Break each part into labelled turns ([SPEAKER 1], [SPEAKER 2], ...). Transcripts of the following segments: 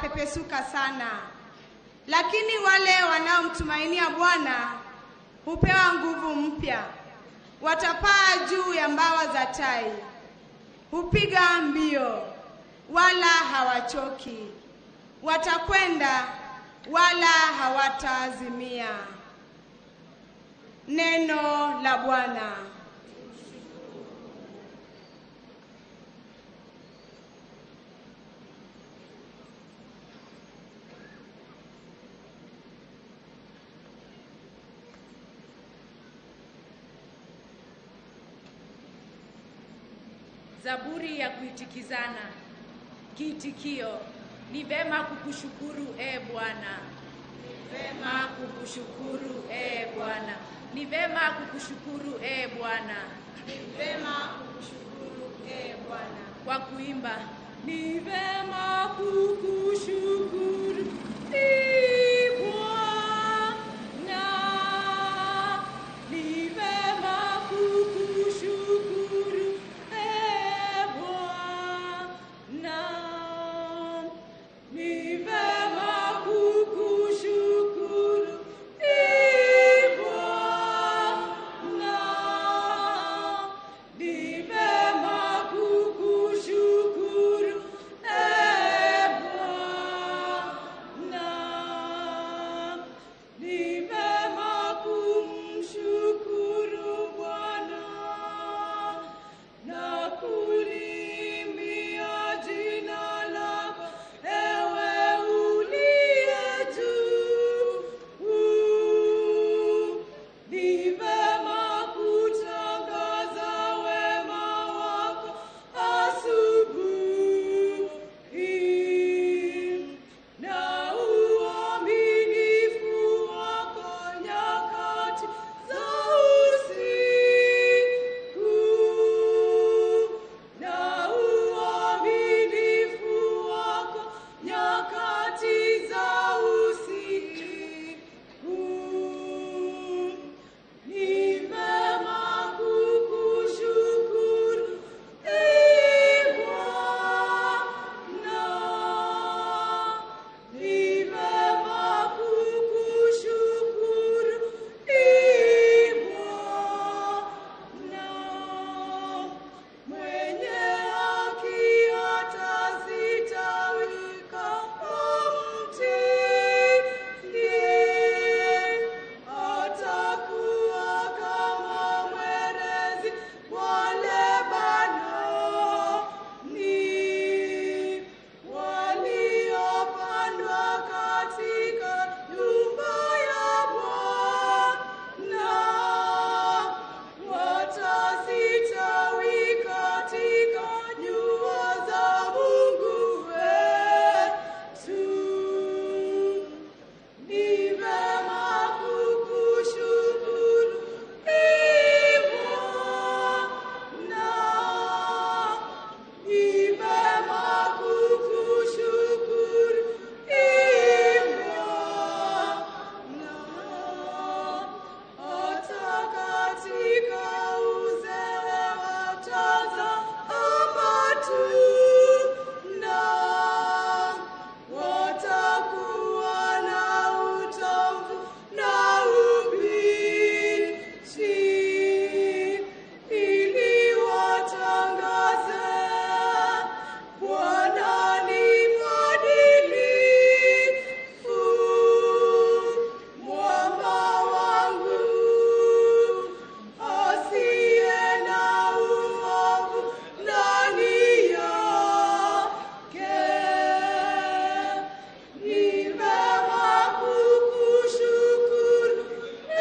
[SPEAKER 1] anapepesuka sana. Lakini wale wanaomtumainia Bwana hupewa nguvu mpya. Watapaa juu ya mbawa za tai, hupiga mbio wala hawachoki, watakwenda wala hawatazimia. Neno la Bwana.
[SPEAKER 2] Zaburi ya kuitikizana. Kiitikio: ni vema kukushukuru e Bwana. Ni vema kukushukuru e Bwana. Ni vema kukushukuru e Bwana.
[SPEAKER 1] Ni vema kukushukuru e Bwana.
[SPEAKER 2] Kwa kuimba, ni vema kukushukuru e Bwana. Ni vema kukushukuru e Bwana. Ni vema kukushukuru e Bwana. Ni vema kukushukuru e Bwana. Ni vema kumshukuru Bwana na kuliimbia jina lako, ewe uliye juu. Ni vema kutangaza wema wako asubuhi na uaminifu wako nyakati za usiku, na uaminifu wako nyakati za usiku. Ni vema kukushukuru e Bwana. Ni vema kukushukuru e Bwana. Mwenye haki atasitawi kama mtini, atakuwa kama mwerezi wa Lebanoni, waliopandwa katika nyumba ya Bwana, watasitawi katika nyua za Mungu wetu. Ni vema kukushukuru e Bwana. Ni vema kukushukuru e Bwana. Hata katika uzee watazaa matunda, watakuwa na utomvu na ubichi, ili watangaze Bwana ni mwadilifu, mwamba wangu asiye na uovu ndani yake. Ni vema kukushukuru e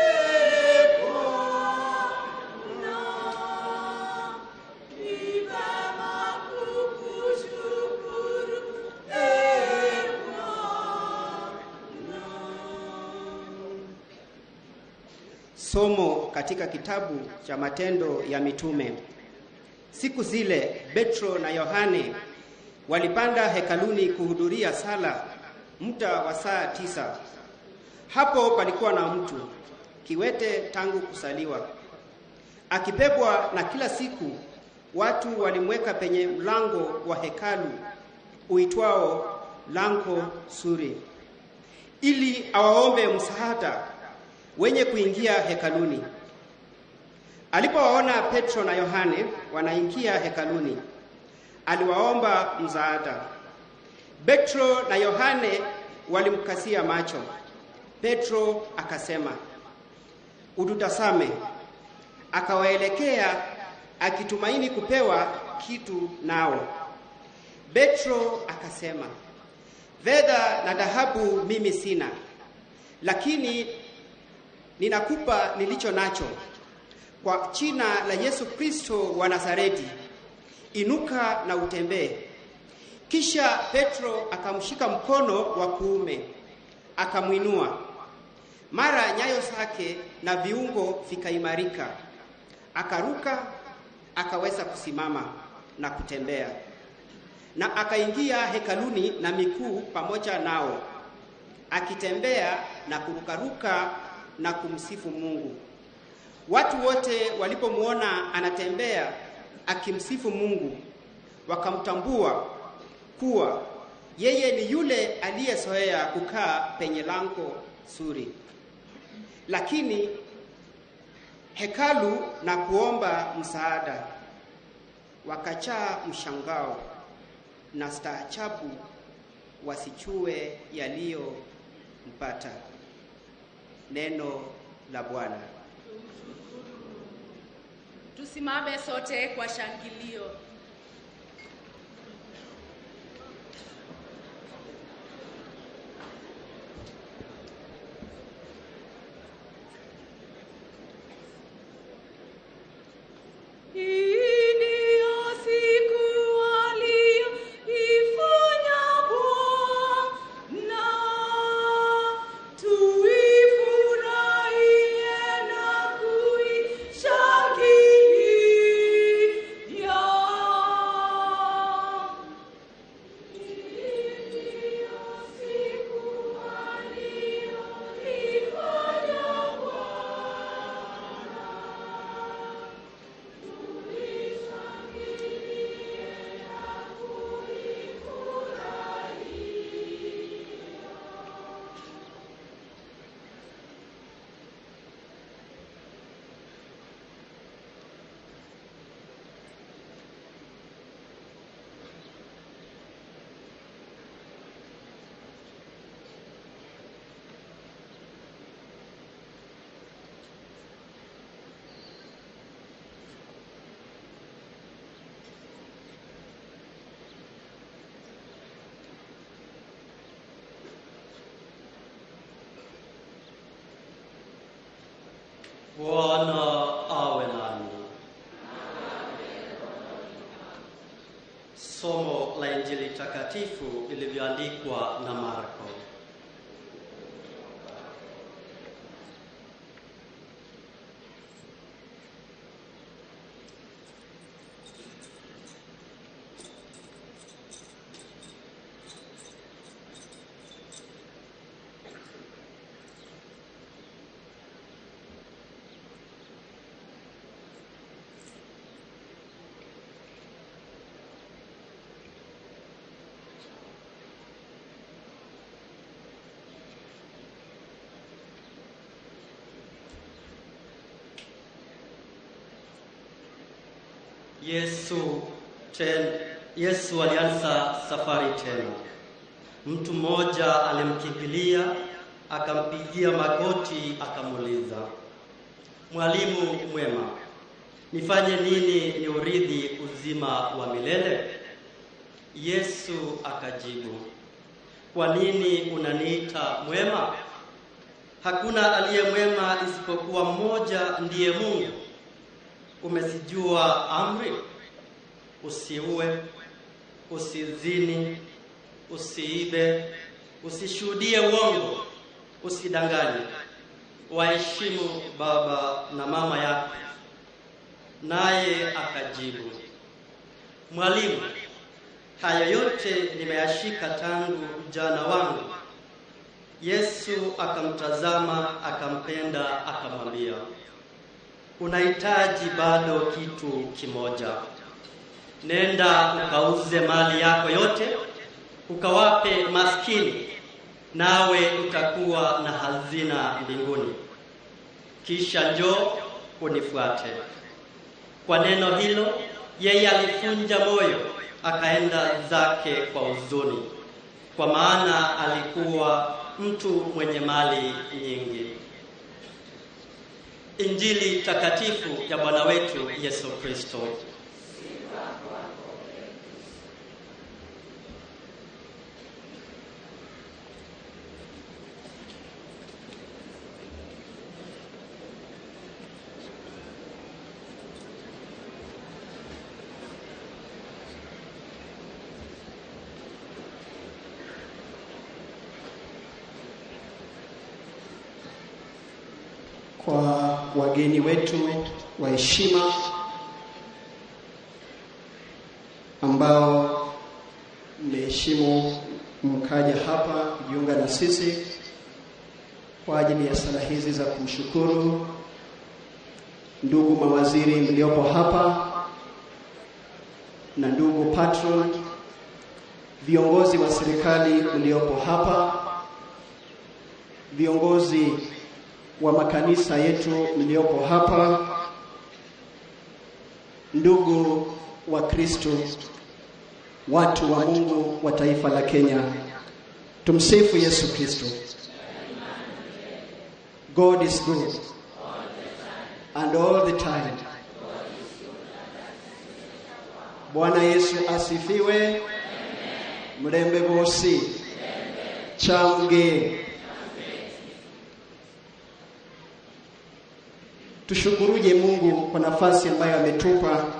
[SPEAKER 2] Bwana. Ni vema kukushukuru e Bwana.
[SPEAKER 3] Somo katika kitabu cha Matendo ya Mitume. Siku zile Petro na Yohane walipanda hekaluni kuhudhuria sala muda wa saa 9. Hapo palikuwa na mtu kiwete tangu kusaliwa, akibebwa na kila siku watu walimweka penye mlango wa hekalu uitwao Lango Zuri, ili awaombe msaada wenye kuingia hekaluni. Alipowaona Petro na Yohane wanaingia hekaluni, aliwaomba msaada. Petro na Yohane walimkasia macho. Petro akasema, "Ututazame." Akawaelekea akitumaini kupewa kitu nao. Petro akasema, "Fedha na dhahabu mimi sina, lakini ninakupa nilicho nacho. Kwa jina la Yesu Kristo wa Nazareti, inuka na utembee." Kisha Petro akamshika mkono wa kuume, akamwinua. Mara nyayo zake na viungo vikaimarika. Akaruka, akaweza kusimama na kutembea. Na akaingia hekaluni na mikuu pamoja nao, akitembea na kurukaruka na kumsifu Mungu. Watu wote walipomuona anatembea akimsifu Mungu, wakamtambua kuwa yeye ni yule aliyezoea kukaa penye Lango Zuri, lakini hekalu na kuomba msaada. Wakachaa mshangao na staajabu, wasijue yaliyompata. Neno la Bwana.
[SPEAKER 2] Tusimame sote kwa shangilio. Hii ndiyo siku aliyoifanya Bwana, tuifurahie na kuishangilia. Hii ndiyo siku aliyoifanya Bwana,
[SPEAKER 4] Bwana awe nani. Somo la Injili takatifu ilivyoandikwa na Marko. Yesu alianza safari tena. Mtu mmoja alimkimbilia, akampigia magoti, akamuuliza, "Mwalimu mwema, nifanye nini niurithi uzima wa milele?" Yesu akajibu, "Kwa nini unaniita mwema? Hakuna aliye mwema isipokuwa mmoja, ndiye Mungu. Umezijua amri: usiue, usizini, usiibe, usishuhudie uongo, usidanganye, waheshimu baba na mama yako." Naye akajibu, "Mwalimu, haya yote nimeyashika tangu ujana wangu." Yesu akamtazama, akampenda, akamwambia, "Unahitaji bado kitu kimoja. Nenda ukauze mali yako yote, ukawape maskini, nawe utakuwa na hazina mbinguni. Kisha njoo unifuate. Kwa neno hilo yeye alifunja moyo, akaenda zake kwa huzuni, kwa maana alikuwa mtu mwenye mali nyingi. Injili takatifu ya Bwana wetu Yesu Kristo.
[SPEAKER 5] Kwa wageni wetu wa heshima ambao mmeheshimu mkaja hapa kujiunga na sisi kwa ajili ya sala hizi za kumshukuru, ndugu mawaziri mliopo hapa na ndugu patron, viongozi wa serikali mliopo hapa, viongozi wa makanisa yetu mliopo hapa, ndugu wa Kristo, watu wa Mungu wa taifa la Kenya, tumsifu Yesu Kristo. God is good and all the time. Bwana Yesu asifiwe. Mlembe bosi change. Tushukuruje Mungu kwa nafasi ambayo ametupa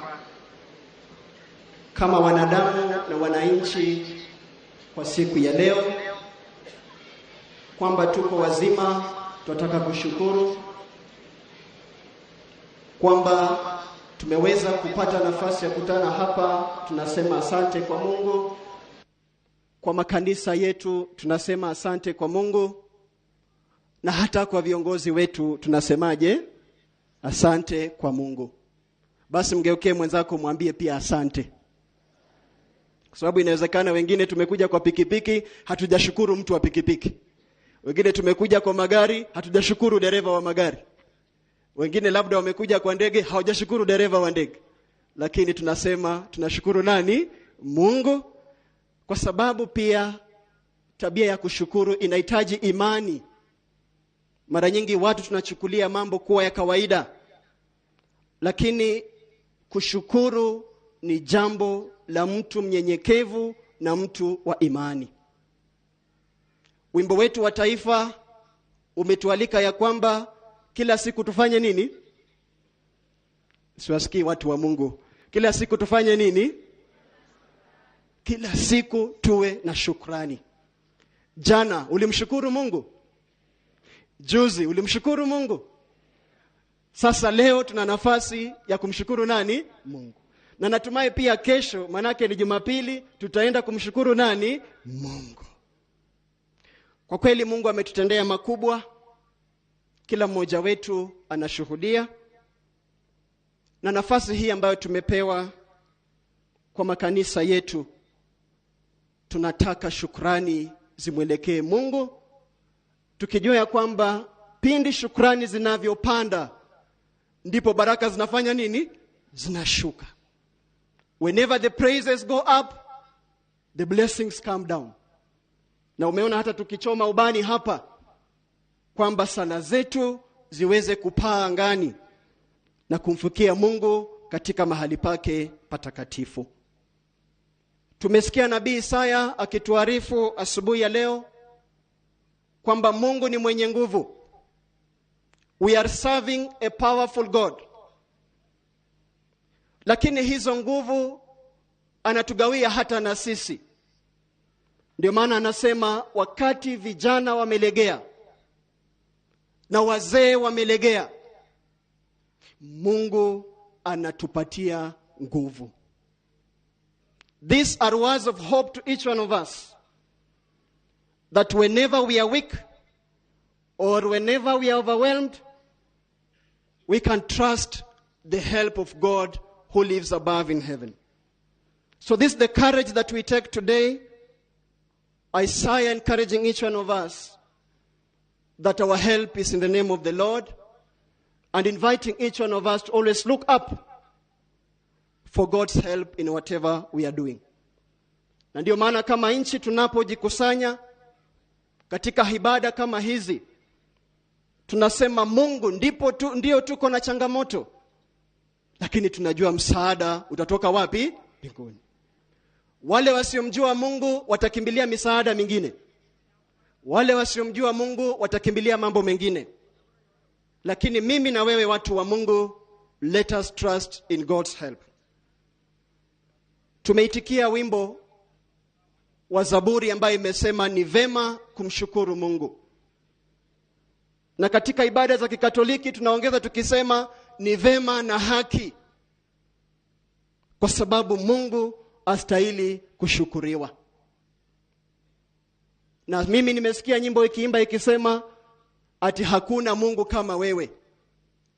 [SPEAKER 5] kama wanadamu na wananchi kwa siku ya leo, kwamba tuko wazima. Tunataka kushukuru kwamba tumeweza kupata nafasi ya kutana hapa. Tunasema asante kwa Mungu. Kwa makanisa yetu tunasema asante kwa Mungu, na hata kwa viongozi wetu tunasemaje? Asante kwa Mungu. Basi mgeukie mwenzako mwambie pia asante, kwa sababu inawezekana wengine tumekuja kwa pikipiki hatujashukuru mtu wa pikipiki, wengine tumekuja kwa magari hatujashukuru dereva wa magari, wengine labda wamekuja kwa ndege hawajashukuru dereva wa ndege. Lakini tunasema tunashukuru nani? Mungu, kwa sababu pia tabia ya kushukuru inahitaji imani. Mara nyingi watu tunachukulia mambo kuwa ya kawaida, lakini kushukuru ni jambo la mtu mnyenyekevu na mtu wa imani. Wimbo wetu wa taifa umetualika ya kwamba kila siku tufanye nini? Siwasikii watu wa Mungu. Kila siku tufanye nini? Kila siku tuwe na shukrani. Jana ulimshukuru Mungu? Juzi ulimshukuru Mungu? Sasa leo tuna nafasi ya kumshukuru nani? Mungu. Na natumai pia kesho, manake ni Jumapili, tutaenda kumshukuru nani? Mungu. Kwa kweli Mungu ametutendea makubwa. Kila mmoja wetu anashuhudia. Na nafasi hii ambayo tumepewa kwa makanisa yetu, tunataka shukrani zimwelekee Mungu, tukijua ya kwamba pindi shukrani zinavyopanda ndipo baraka zinafanya nini? Zinashuka. Whenever the praises go up, the blessings come down. Na umeona hata tukichoma ubani hapa kwamba sala zetu ziweze kupaa angani na kumfikia Mungu katika mahali pake patakatifu. Tumesikia Nabii Isaya akituarifu asubuhi ya leo kwamba Mungu ni mwenye nguvu. We are serving a powerful God. Lakini hizo nguvu anatugawia hata na sisi. Ndio maana anasema wakati vijana wamelegea na wazee wamelegea, Mungu anatupatia nguvu. These are words of hope to each one of us, that whenever we are weak or whenever we are overwhelmed, we can trust the help of God who lives above in heaven. So this is the courage that we take today Isaiah encouraging each one of us that our help is in the name of the Lord, and inviting each one of us to always look up for God's help in whatever we are doing. Na ndio maana kama nchi tunapojikusanya katika ibada kama hizi, tunasema Mungu ndipo tu, ndio tuko na changamoto, lakini tunajua msaada utatoka wapi? Mbinguni. Wale wasiomjua Mungu watakimbilia misaada mingine, wale wasiomjua Mungu watakimbilia mambo mengine, lakini mimi na wewe, watu wa Mungu, let us trust in God's help. Tumeitikia wimbo wa Zaburi ambayo imesema ni vema kumshukuru Mungu, na katika ibada za Kikatoliki tunaongeza tukisema ni vema na haki, kwa sababu Mungu astahili kushukuriwa. Na mimi nimesikia nyimbo ikiimba ikisema ati hakuna Mungu kama wewe.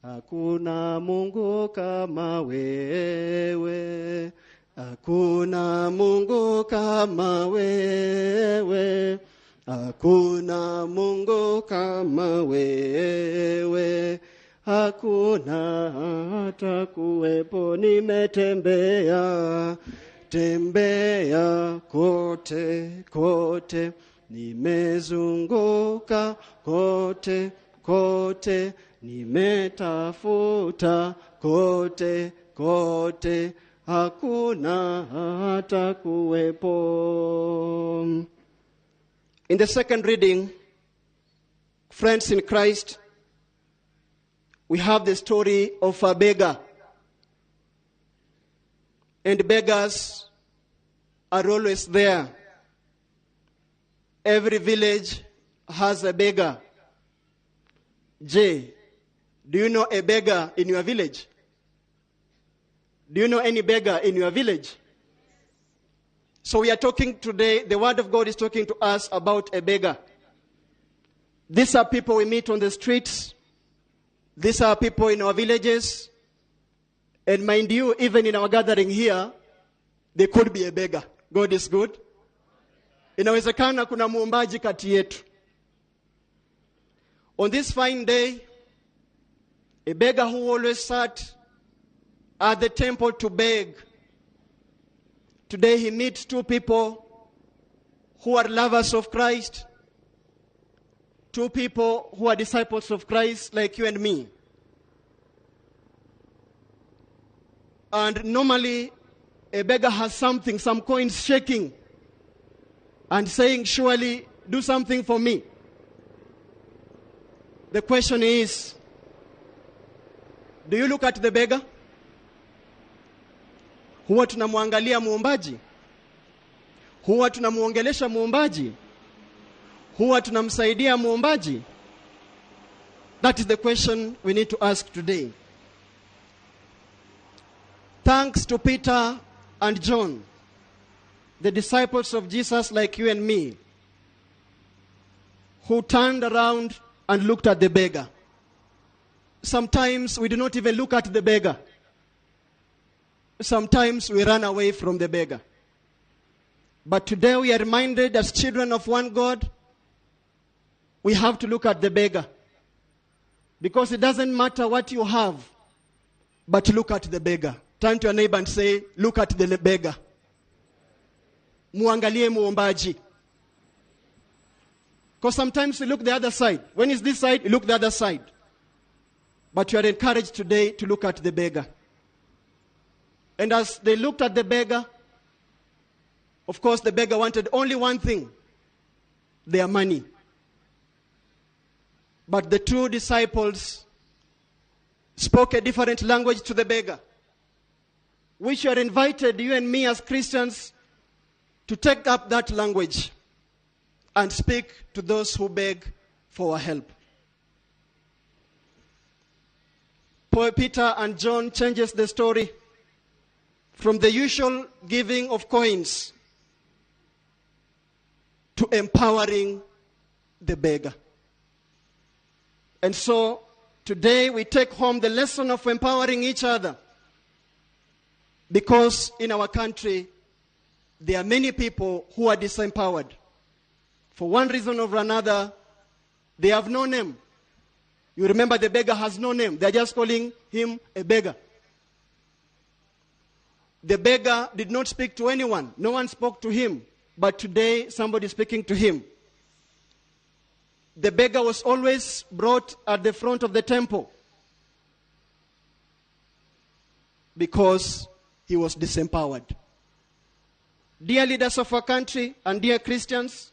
[SPEAKER 5] Hakuna Mungu kama wewe, hakuna Mungu kama wewe, hakuna Mungu kama wewe, hakuna hata kuwepo. Nimetembea tembea kote kote, nimezunguka kote kote, nimetafuta kote kote, hakuna hata kuwepo. In the second reading, friends in Christ, we have the story of a beggar. And beggars are always there. Every village has a beggar. Jay, do you know a beggar in your village? Do you know any beggar in your village? So we are talking today, the Word of God is talking to us about a beggar. These are people we meet on the streets. These are people in our villages. And mind you, even in our gathering here, there could be a beggar. God is good. Inawezekana kuna muombaji kati yetu. On this fine day, a beggar who always sat at the temple to beg, today he meets two people who are lovers of Christ, two people who are disciples of Christ like you and me. And normally, a beggar has something, some coins shaking and saying, "Surely, do something for me." The question is, do you look at the beggar? Huwa tunamwangalia muombaji? Huwa tunamuongelesha muombaji? Huwa tunamsaidia muombaji? That is the question we need to ask today. Thanks to Peter and John, the disciples of Jesus like you and me, who turned around and looked at the beggar. Sometimes we do not even look at the beggar. Sometimes we run away from the beggar. But today we are reminded as children of one God, we have to look at the beggar. Because it doesn't matter what you have, but look at the beggar. Turn to your neighbor and say, "Look at the beggar." Muangalie muombaji. Because sometimes we look the other side. When is this side? You look the other side. But you are encouraged today to look at the beggar. And as they looked at the beggar, of course the beggar wanted only one thing, their money. But the two disciples spoke a different language to the beggar, which you are invited, you and me as Christians, to take up that language and speak to those who beg for our help. Peter and John changes the story from the usual giving of coins to empowering the beggar. And so today we take home the lesson of empowering each other, because in our country there are many people who are disempowered. For one reason or another, they have no name. You remember the beggar has no name. They're just calling him a beggar. The beggar did not speak to anyone. No one spoke to him. But today, somebody is speaking to him. The beggar was always brought at the front of the temple because he was disempowered. Dear leaders of our country and dear Christians,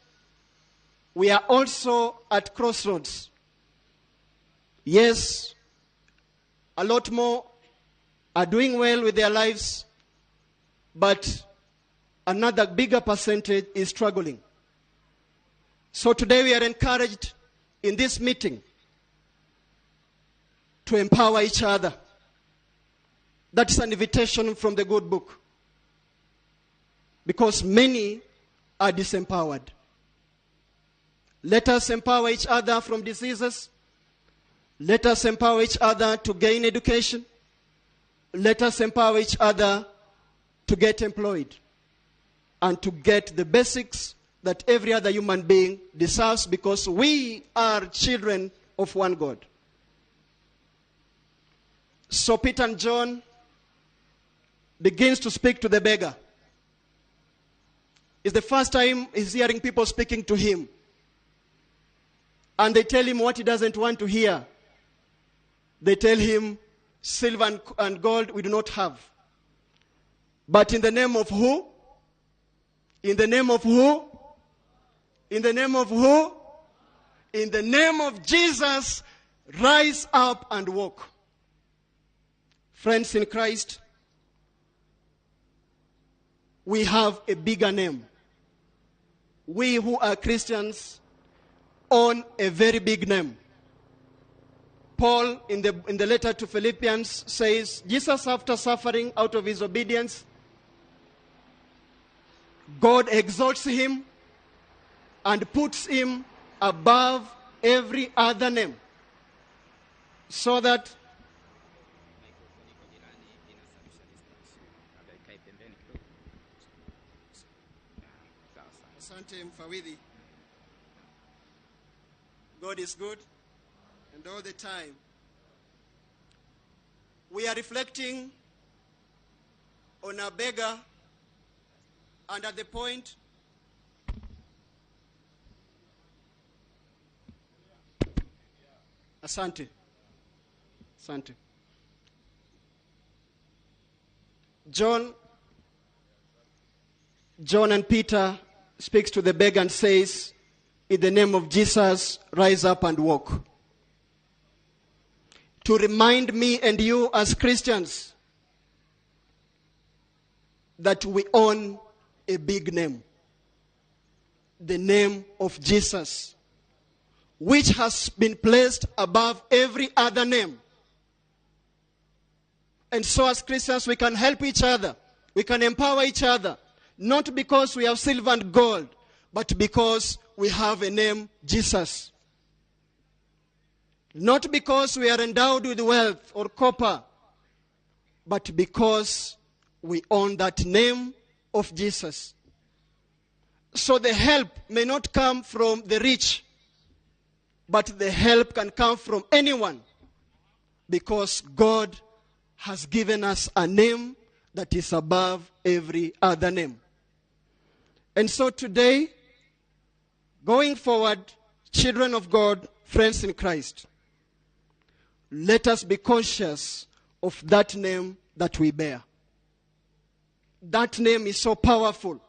[SPEAKER 5] we are also at crossroads. Yes, a lot more are doing well with their lives, but another bigger percentage is struggling. So today we are encouraged in this meeting to empower each other. That is an invitation from the good book. Because many are disempowered. Let us empower each other from diseases. Let us empower each other to gain education. Let us empower each other to get employed and to get the basics that every other human being deserves, because we are children of one God. So Peter and John begins to speak to the beggar. It's the first time he's hearing people speaking to him. And they tell him what he doesn't want to hear. They tell him, silver and gold we do not have. But in the name of who? In the name of who? In the name of who? In the name of Jesus, rise up and walk. Friends in Christ, we have a bigger name. We who are Christians own a very big name. Paul, in the letter to Philippians, says, Jesus, after suffering out of his obedience, God exalts him and puts him above every other name, so that Asante mfawidhi. God is good, and all the time. We are reflecting on a beggar, and at the point Asante. Asante. John and Peter speaks to the beggar and says, in the name of Jesus, rise up and walk. To remind me and you as Christians that we own a big name. The name of Jesus, which has been placed above every other name. And so as Christians, we can help each other. We can empower each other. Not because we have silver and gold, but because we have a name, Jesus. Not because we are endowed with wealth or copper, but because we own that name of Jesus. So the help may not come from the rich, but the help can come from anyone, because God has given us a name that is above every other name. And so today, going forward, children of God, friends in Christ, let us be conscious of that name that we bear. That name is so powerful.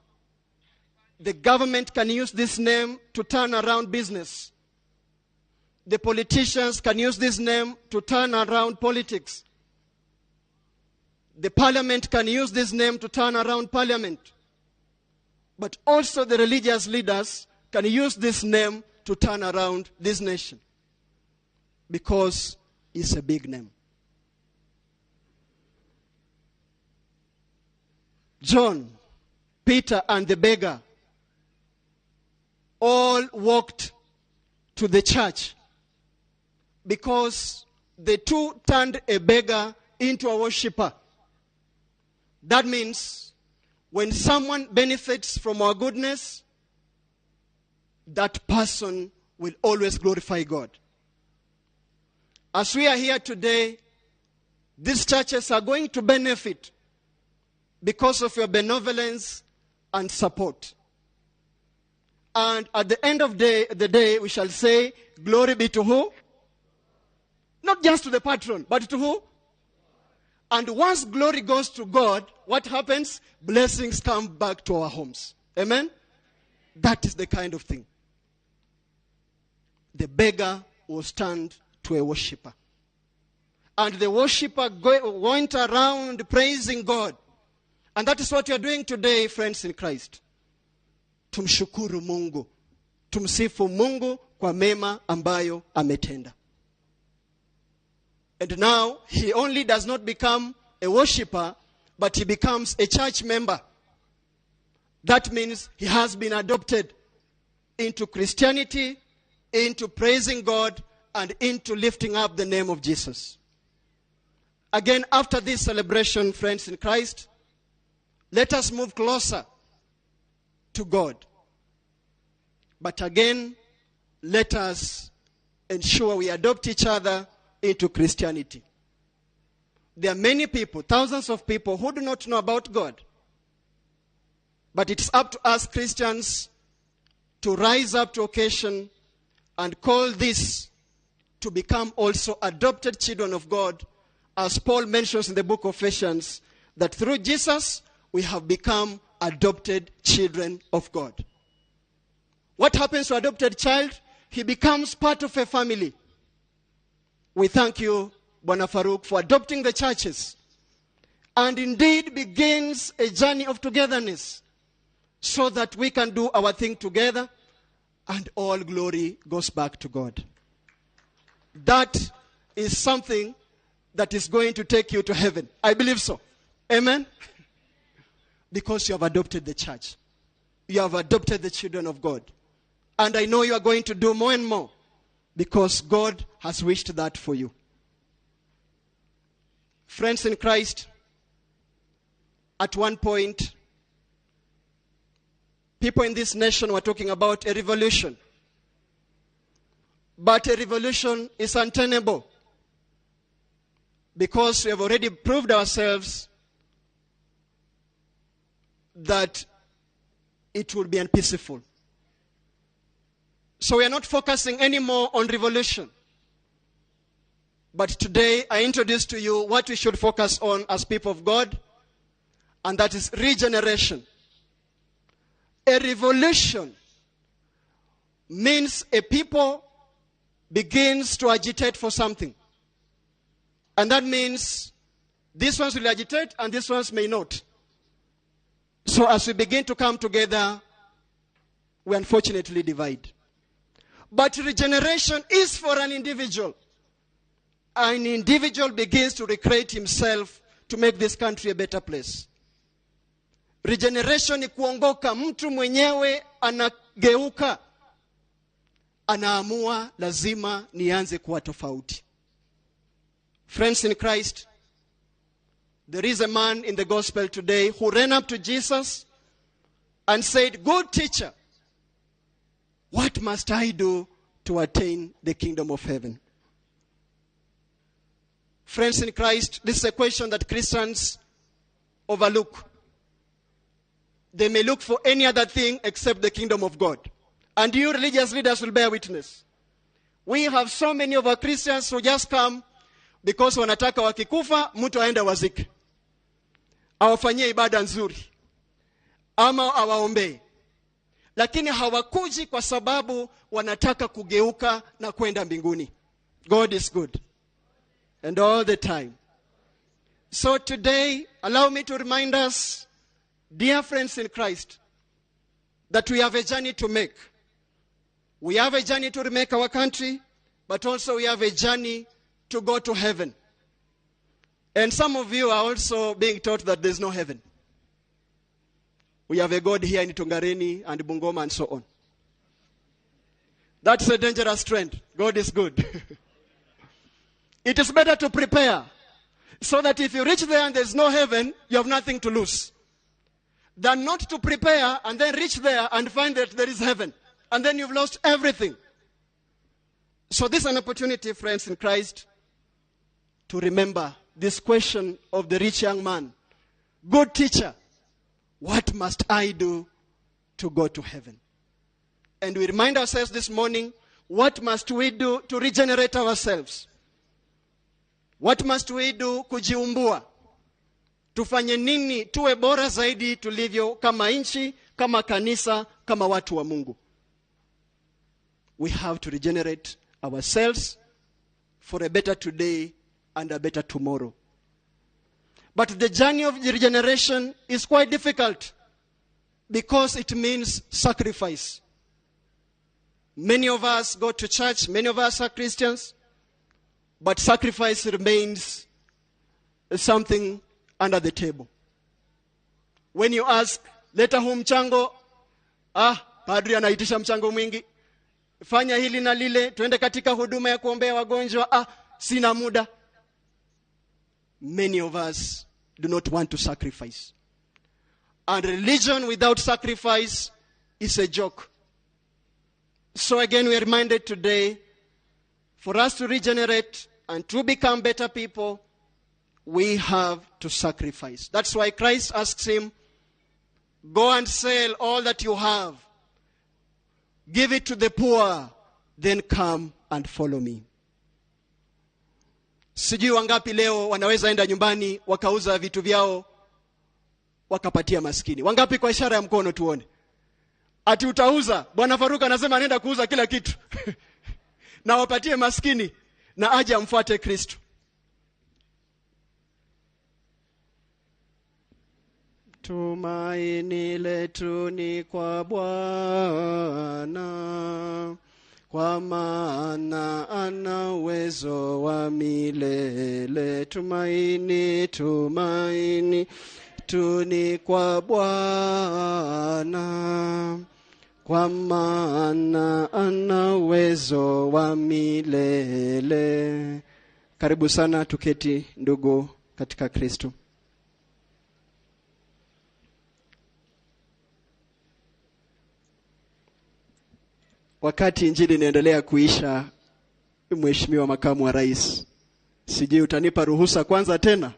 [SPEAKER 5] The government can use this name to turn around business. The politicians can use this name to turn around politics. The parliament can use this name to turn around parliament. But also the religious leaders can use this name to turn around this nation, because it's a big name. John, Peter, and the beggar all walked to the church because the two turned a beggar into a worshiper. That means when someone benefits from our goodness, That person will always glorify God. As we are here today, these churches are going to benefit because of your benevolence and support. And at the end of the day, we shall say, glory be to who? Not just to the patron, but to who? And once glory goes to God, what happens? Blessings come back to our homes. Amen? That is the kind of thing. The beggar was turned to a worshipper. And the worshipper went around praising God. And that is what you are doing today, friends in Christ. Tumshukuru Mungu. Tumsifu Mungu kwa mema ambayo ametenda. And now, he only does not become a worshipper, but he becomes a church member. That means he has been adopted into Christianity, into praising God, and into lifting up the name of Jesus. Again, after this celebration, friends in Christ, let us move closer to God. But again, let us ensure we adopt each other into Christianity. There are many people, thousands of people, who do not know about God. But it's up to us Christians to rise up to occasion and call this to become also adopted children of God, as Paul mentions in the book of Ephesians, that through Jesus we have become adopted children of God. What happens to adopted child? He becomes part of a family. We thank you, Bwana Farouk, for adopting the churches. And indeed begins a journey of togetherness so that we can do our thing together and all glory goes back to God. That is something that is going to take you to heaven. I believe so. Amen? Because you have adopted the church. You have adopted the children of God. And I know you are going to do more and more because God has wished that for you. Friends in Christ, at one point, people in this nation were talking about a revolution. But a revolution is untenable because we have already proved ourselves that it will be unpeaceful. So we are not focusing anymore on revolution. But today I introduce to you what we should focus on as people of God, and that is regeneration. A revolution means a people begins to agitate for something. And that means these ones will agitate and these ones may not. So as we begin to come together, we unfortunately divide. But regeneration is for an individual. An individual begins to recreate himself to make this country a better place. Regeneration ni kuongoka. Mtu mwenyewe anageuka. Anaamua lazima nianze kuwa tofauti. Friends in Christ, there is a man in the gospel today who ran up to Jesus and said, "Good teacher, what must I do to attain the kingdom of heaven?" Friends in Christ, this is a question that Christians overlook. They may look for any other thing except the kingdom of God. And you religious leaders will bear witness. We have so many of our Christians who just come because wanataka wakikufa, mtu aende wazike. Awafanyie ibada nzuri. Ama awaombee. Lakini hawakuji kwa sababu wanataka kugeuka na kwenda mbinguni. God is good. And all the time. So today, allow me to remind us, dear friends in Christ, that we have a journey to make. We have a journey to remake our country, but also we have a journey to go to heaven. And some of you are also being taught that there's no heaven. We have a God here in Tungareni and Bungoma and so on. That's a dangerous trend. God is good. It is better to prepare so that if you reach there and there's no heaven, you have nothing to lose. Than not to prepare and then reach there and find that there is heaven. And then you've lost everything. So this is an opportunity, friends in Christ, to remember this question of the rich young man. Good teacher, what must I do to go to heaven? And we remind ourselves this morning, what must we do to regenerate ourselves? What must we do kujiumbua? Tufanye nini tuwe bora zaidi tulivyo kama nchi, kama kanisa, kama watu wa Mungu? We have to regenerate ourselves for a better today and a better tomorrow. But the journey of regeneration is quite difficult because it means sacrifice. Many of us go to church, many of us are Christians, but sacrifice remains something under the table. When you ask, leta huu mchango, padri anaitisha mchango mwingi, fanya hili na lile, tuende katika huduma ya kuombea wagonjwa, sina muda. Many of us do not want to sacrifice. And religion without sacrifice is a joke. So again, we are reminded today, for us to regenerate and to become better people, we have to sacrifice. That's why Christ asks him, go and sell all that you have, give it to the poor, then come and follow me. Sijui wangapi leo wanaweza enda nyumbani wakauza vitu vyao wakapatia maskini. Wangapi kwa ishara ya mkono tuone? Ati utauza? Bwana Faruk anasema anaenda kuuza kila kitu. Na wapatie maskini na aje amfuate Kristo. Tumaini letu ni kwa Bwana, kwa maana ana uwezo wa milele. Tumaini, tumaini tu ni kwa Bwana, kwa maana ana uwezo wa milele. Karibu sana tuketi ndugu katika Kristo. Wakati injili inaendelea kuisha, Mheshimiwa Makamu wa Rais, sijui utanipa ruhusa kwanza tena?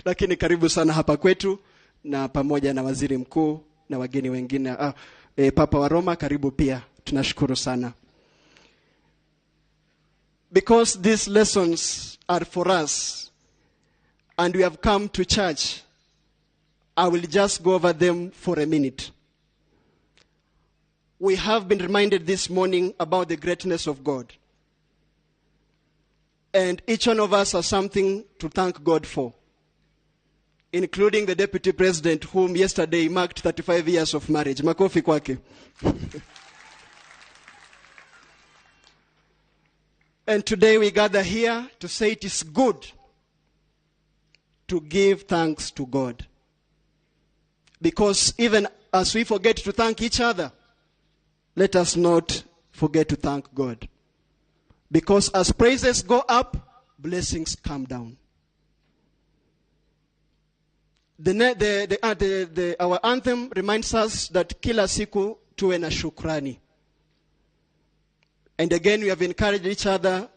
[SPEAKER 5] Lakini karibu sana hapa kwetu, na pamoja na Waziri Mkuu na wageni wengine. Papa wa Roma, karibu pia. Tunashukuru sana. Because these lessons are for us and we have come to church, I will just go over them for a minute. We have been reminded this morning about the greatness of God. And each one of us has something to thank God for, including the Deputy President, whom yesterday marked 35 years of marriage. Makofi kwake. And today we gather here to say it is good to give thanks to God. Because even as we forget to thank each other, let us not forget to thank God. Because as praises go up, blessings come down. Our anthem reminds us that kila siku tuwe na shukrani. And again, we have encouraged each other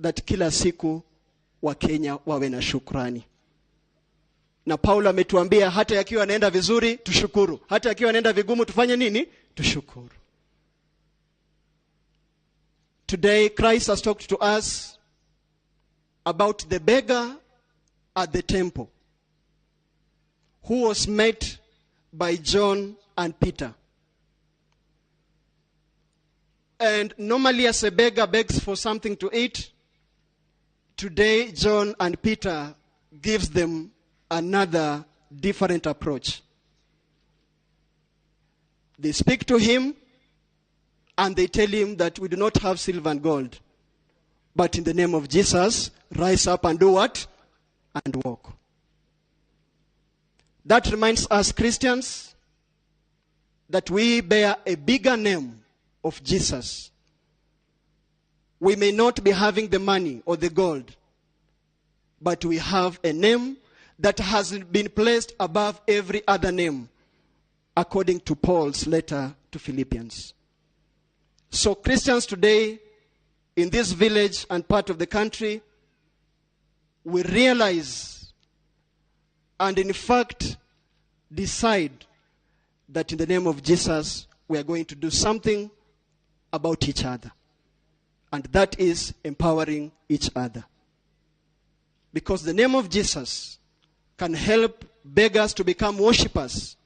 [SPEAKER 5] that kila siku wa Kenya wawe na shukrani. Na Paulo ametuambia hata yakiwa yanaenda vizuri tushukuru, hata yakiwa yanaenda vigumu tufanye nini? Tushukuru. Today, Christ has talked to us about the beggar at the temple who was met by John and Peter. And normally as a beggar begs for something to eat, today John and Peter gives them another different approach. They speak to him and they tell him that we do not have silver and gold, but in the name of Jesus, rise up and do what? And walk. That reminds us Christians that we bear a bigger name of Jesus. We may not be having the money or the gold, but we have a name that has been placed above every other name. according to Paul's letter to Philippians. So Christians today, in this village and part of the country, we realize and in fact decide that in the name of Jesus, we are going to do something about each other. And that is empowering each other. Because the name of Jesus can help beggars to become worshippers,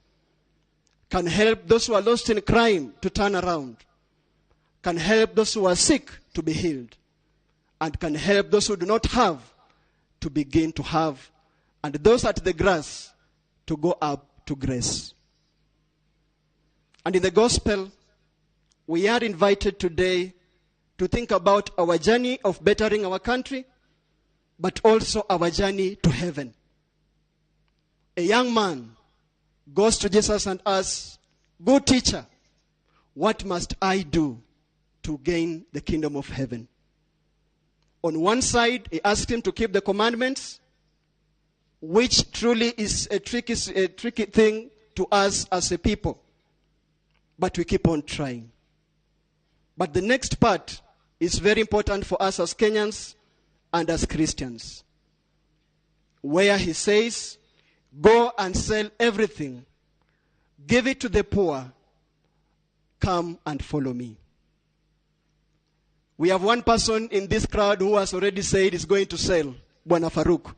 [SPEAKER 5] can help those who are lost in crime to turn around, can help those who are sick to be healed, and can help those who do not have to begin to have, and those at the grass to go up to grace. And in the gospel, we are invited today to think about our journey of bettering our country, but also our journey to heaven. A young man goes to Jesus and asks, "Good teacher, what must I do to gain the kingdom of heaven?" On one side, he asks him to keep the commandments, which truly is a tricky thing to us as a people. But we keep on trying. But the next part is very important for us as Kenyans and as Christians, where he says, "Go and sell everything, give it to the poor, come and follow me." We have one person in this crowd who has already said he's going to sell, Bwana Faruk.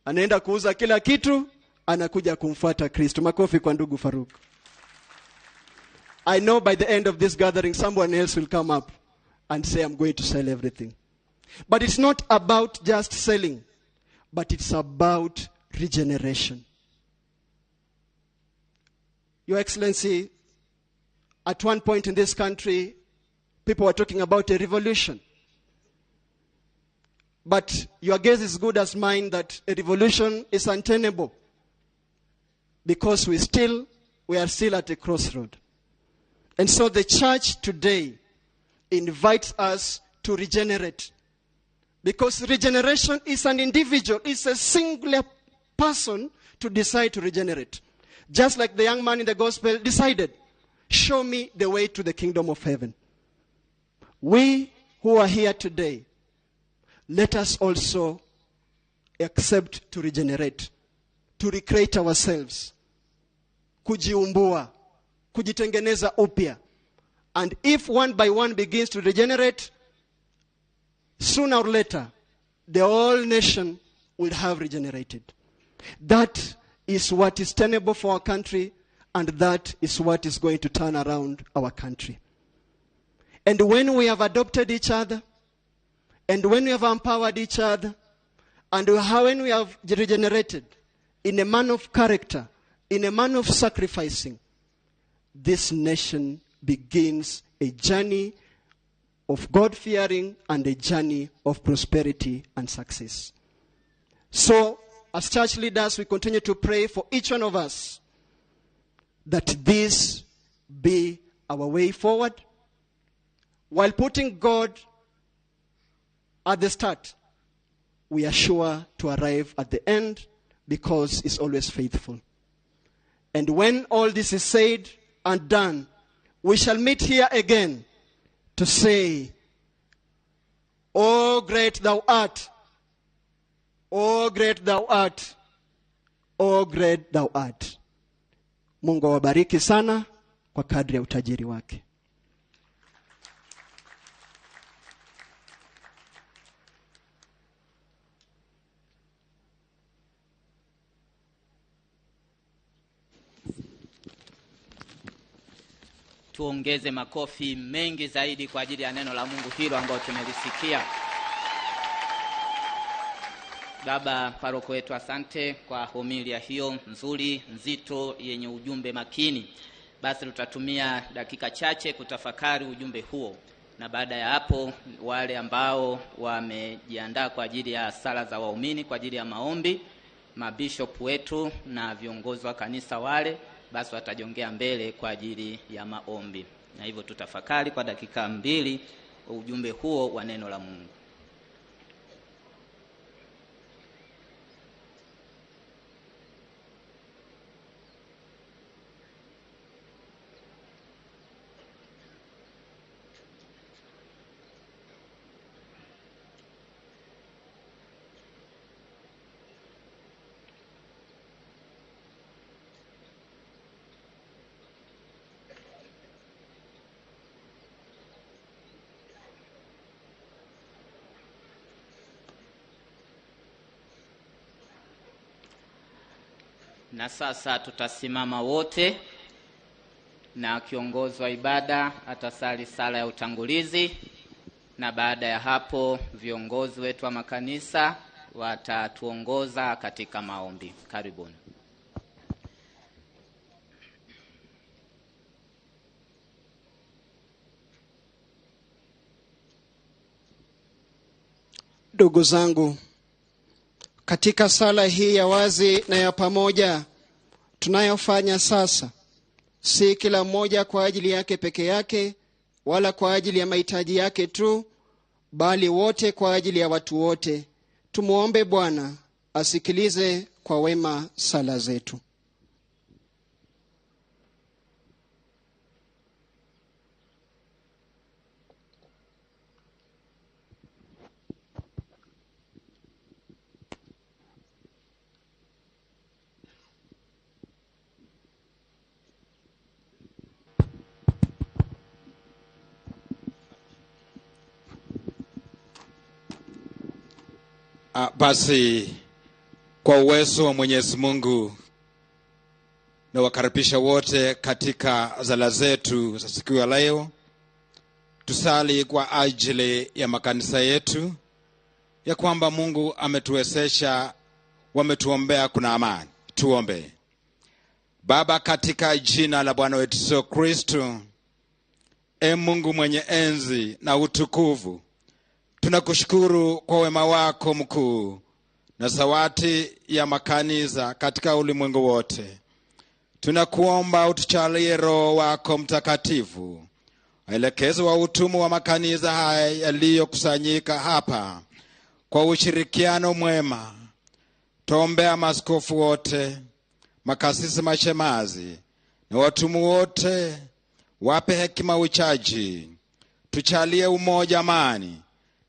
[SPEAKER 5] Anaenda kuuza kila kitu, anakuja kumfuata Kristo. Makofi kwa ndugu Faruk. I know by the end of this gathering, someone else will come up and say, "I'm going to sell everything." But it's not about just selling, but it's about regeneration. Your Excellency, at one point in this country, people were talking about a revolution. But your guess is good as mine that a revolution is untenable, because we are still at a crossroad. And so the church today invites us to regenerate. Because regeneration is an individual, it's a singular person to decide to regenerate. Just like the young man in the gospel decided, "Show me the way to the kingdom of heaven." We who are here today, let us also accept to regenerate, to recreate ourselves, kujiumbua, kujitengeneza upya. And if one by one begins to regenerate, sooner or later, the whole nation will have regenerated. That is what is tenable for our country, and that is what is going to turn around our country. And when we have adopted each other, and when we have empowered each other, and when we have regenerated in a man of character, in a man of sacrificing, this nation begins a journey of God-fearing and a journey of prosperity and success. So, as church leaders, we continue to pray for each one of us that this be our way forward, while putting God at the start. We are sure to arrive at the end because He's always faithful. And when all this is said and done, we shall meet here again to say, "O great thou art, O great thou art, O great thou art." Mungu awabariki sana kwa kadri ya utajiri wake.
[SPEAKER 6] Tuongeze makofi mengi zaidi kwa ajili ya neno la Mungu hilo ambalo tumelisikia. Baba paroko wetu, asante kwa homilia hiyo nzuri, nzito, yenye ujumbe makini. Basi tutatumia dakika chache kutafakari ujumbe huo, na baada ya hapo wale ambao wamejiandaa kwa ajili ya sala za waumini, kwa ajili ya maombi, mabishop wetu na viongozi wa kanisa wale, basi watajongea mbele kwa ajili ya maombi. Na hivyo tutafakari kwa dakika 2 ujumbe huo wa neno la Mungu. Na sasa tutasimama wote na kiongozi wa ibada atasali sala ya utangulizi, na baada ya hapo viongozi wetu wa makanisa watatuongoza katika maombi. Karibuni.
[SPEAKER 5] Ndugu zangu, katika sala hii ya wazi na ya pamoja tunayofanya sasa, si kila mmoja kwa ajili yake peke yake wala kwa ajili ya mahitaji yake tu, bali wote kwa ajili ya watu wote. Tumuombe Bwana asikilize kwa wema sala zetu.
[SPEAKER 7] Basi kwa uwezo wa Mwenyezi Mungu na wakaribisha wote katika sala zetu za siku ya leo. Tusali kwa ajili ya makanisa yetu, ya kwamba Mungu ametuwezesha, wametuombea kuna amani. Tuombe. Baba, katika jina la Bwana wetu Yesu Kristo, e Mungu mwenye enzi na utukufu, tunakushukuru kwa wema wako mkuu na zawadi ya makanisa katika ulimwengu wote. Tunakuomba utujalie Roho wako Mtakatifu, aelekeze wa utumu wa makanisa haya yaliyokusanyika hapa kwa ushirikiano mwema. Tuombea maaskofu wote, makasisi, mashemazi na watumu wote, wape hekima uchaji. Tuchalie umoja, amani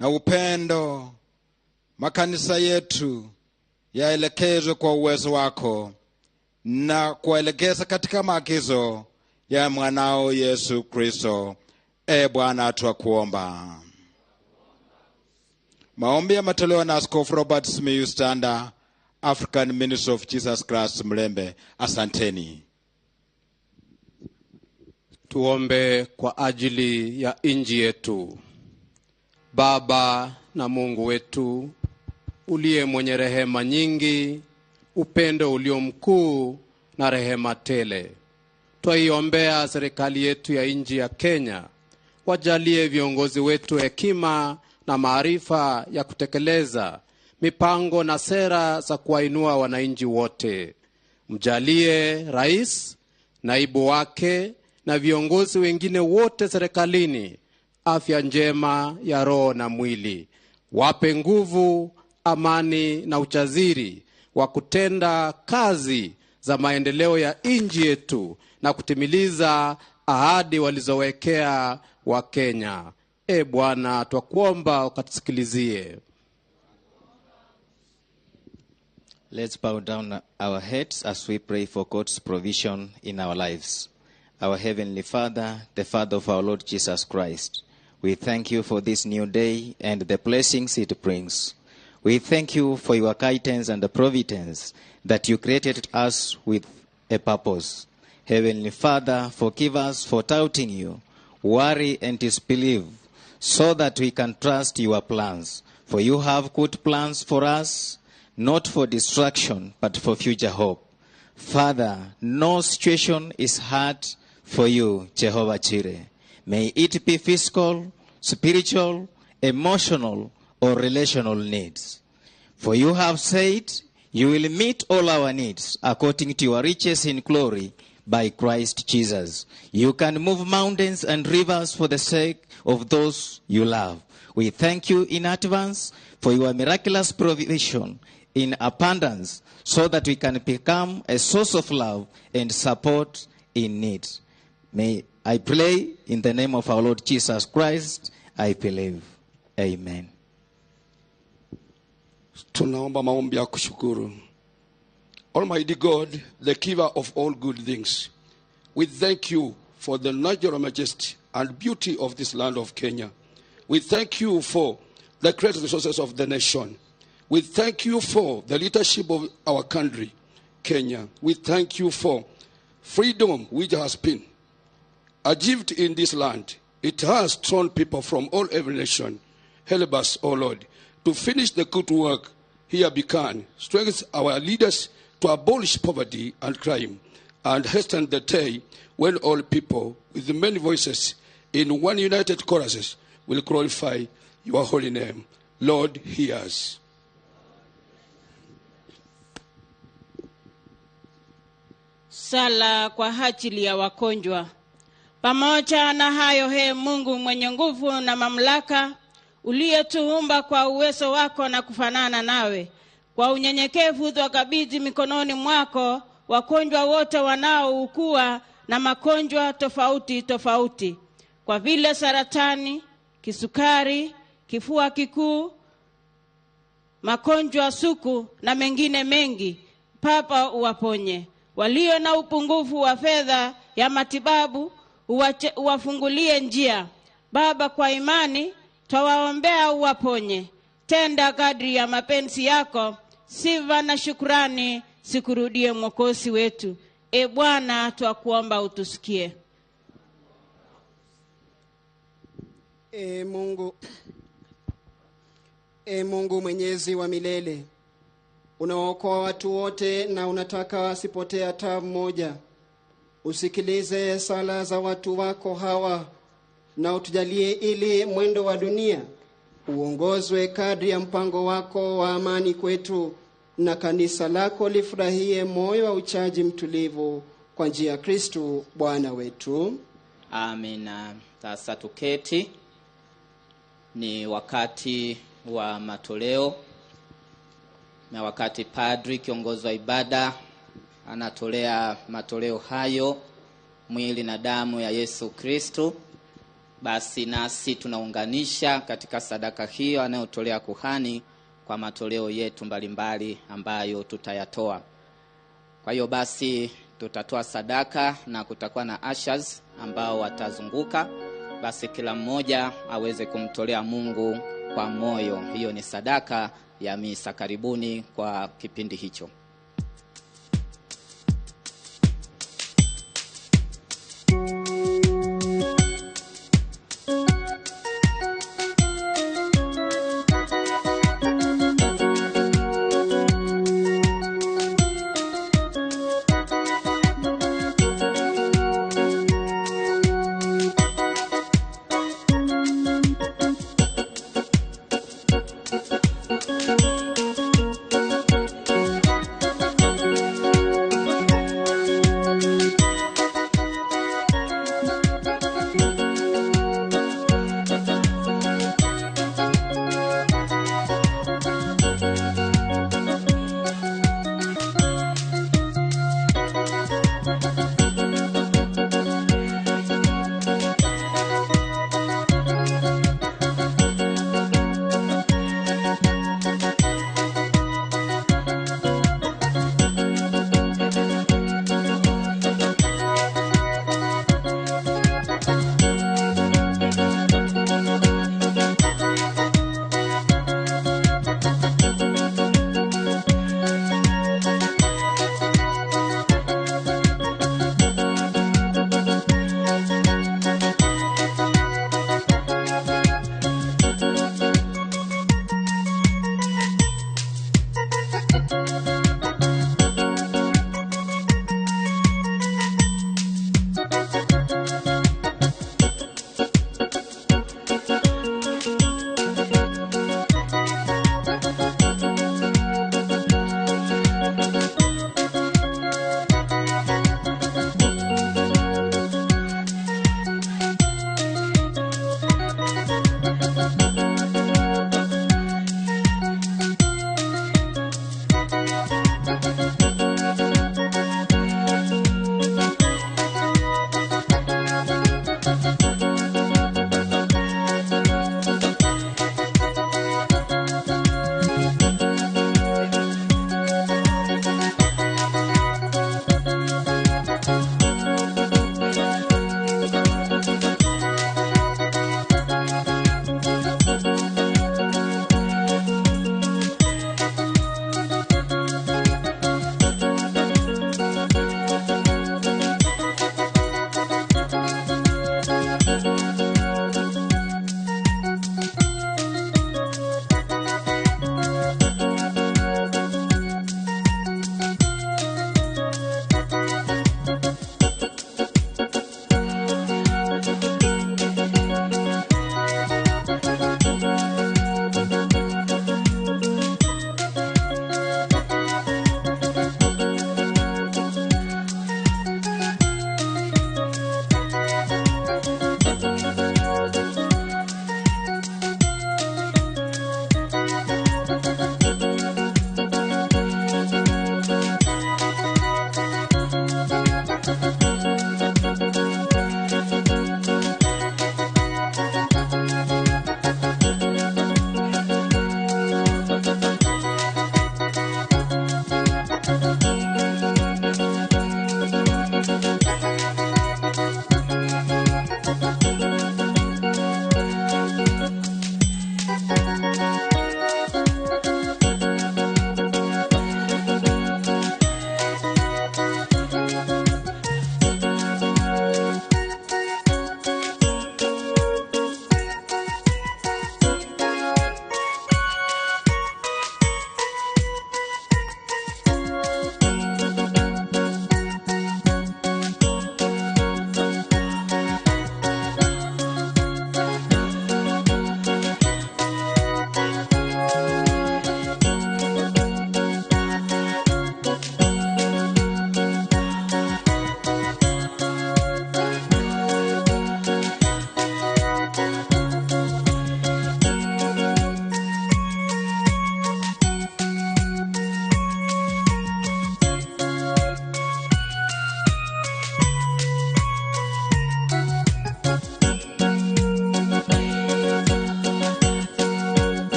[SPEAKER 7] na upendo. Makanisa yetu yaelekezwe kwa uwezo wako na kuwaelekeza katika maagizo ya mwanao Yesu Kristo. E Bwana, twakuomba. Maombi yametolewa na Askofu Robert Simiyu Standa, African Ministry of Jesus Christ, Mlembe. Asanteni.
[SPEAKER 8] Tuombe kwa ajili ya nchi yetu. Baba na Mungu wetu, uliye mwenye rehema nyingi, upendo ulio mkuu na rehema tele, twaiombea serikali yetu ya nchi ya Kenya. Wajalie viongozi wetu hekima na maarifa ya kutekeleza mipango na sera za kuwainua wananchi wote. Mjalie rais, naibu wake na viongozi wengine wote serikalini afya njema ya roho na mwili. Wape nguvu, amani na ujasiri wa kutenda kazi za maendeleo ya nchi yetu na kutimiliza ahadi walizowekea Wakenya. E Bwana, twakuomba ukatusikilizie.
[SPEAKER 9] Let's bow down our heads as we pray for God's provision in our lives. Our Heavenly Father, the Father of our Lord Jesus Christ, we thank you for this new day and the blessings it brings. We thank you for your guidance and the providence that you created us with a purpose. Heavenly Father, forgive us for doubting you, worry and disbelief, so that we can trust your plans. For you have good plans for us, not for destruction, but for future hope. Father, no situation is hard for you, Jehovah Jireh. May it be physical, spiritual, emotional, or relational needs. For you have said, you will meet all our needs according to your riches in glory by Christ Jesus. You can move mountains and rivers for the sake of those you love. We thank you in advance for your miraculous provision in abundance, so that we can become a source of love and support in need. May I pray in the name of our Lord Jesus Christ, I believe. Amen.
[SPEAKER 10] Tunaomba maombi ya kushukuru. Almighty God, the giver of all good things, we thank you for the natural majesty and beauty of this land of Kenya. We thank you for the great resources of the nation. We thank you for the leadership of our country. Kenya. We thank you for freedom which has been achieved in this land. It has drawn people from all every nation. Help us, O Lord, to finish the good work here begun. Strengthen our leaders to abolish poverty and crime, and hasten the day when all people with many voices in one united choruses will glorify your holy name. Lord, hear us.
[SPEAKER 11] Sala kwa ajili ya wagonjwa. Pamoja na hayo, he Mungu mwenye nguvu na mamlaka, uliyetuumba kwa uwezo wako na kufanana nawe, kwa unyenyekevu twakabidhi mikononi mwako wagonjwa wote wanaougua na magonjwa tofauti tofauti, kwa vile saratani, kisukari, kifua kikuu, magonjwa suku na mengine mengi. Papa, uwaponye walio na upungufu wa fedha ya matibabu, uwafungulie njia. Baba, kwa imani twawaombea uwaponye. Tenda kadri ya mapenzi yako. Sifa na shukrani sikurudie Mwokozi wetu. E Bwana, twakuomba utusikie.
[SPEAKER 5] E Mungu mwenyezi wa milele, unaokoa watu wote na unataka wasipotee hata mmoja, usikilize sala za watu wako hawa na utujalie ili mwendo wa dunia uongozwe kadri ya mpango wako wa amani kwetu, na kanisa lako lifurahie moyo wa uchaji mtulivu kwa njia ya Kristo Bwana wetu.
[SPEAKER 6] Amina. Sasa tuketi, ni wakati wa matoleo, na wakati padri kiongozi wa ibada anatolea matoleo hayo, mwili na damu ya Yesu Kristo, basi nasi tunaunganisha katika sadaka hiyo anayotolea kuhani kwa matoleo yetu mbalimbali ambayo tutayatoa. Kwa hiyo basi tutatoa sadaka na kutakuwa na ushers ambao watazunguka, basi kila mmoja aweze kumtolea Mungu kwa moyo. Hiyo ni sadaka ya misa. Karibuni kwa kipindi hicho.
[SPEAKER 1] Thank you.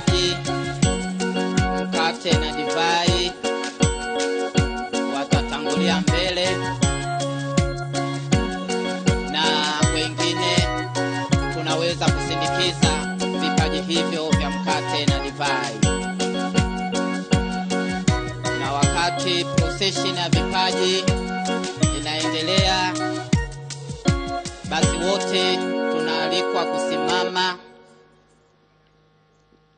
[SPEAKER 6] vipaji, mkate na divai, watatangulia mbele na wengine tunaweza kusindikiza vipaji hivyo vya mkate na divai. Na wakati procession ya vipaji inaendelea, basi wote tunaalikwa kusimama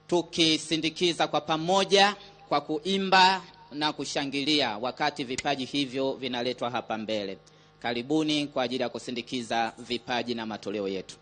[SPEAKER 6] tukisindikiza kwa pamoja kwa kuimba na kushangilia wakati vipaji hivyo vinaletwa hapa mbele. Karibuni kwa ajili ya kusindikiza vipaji na matoleo yetu.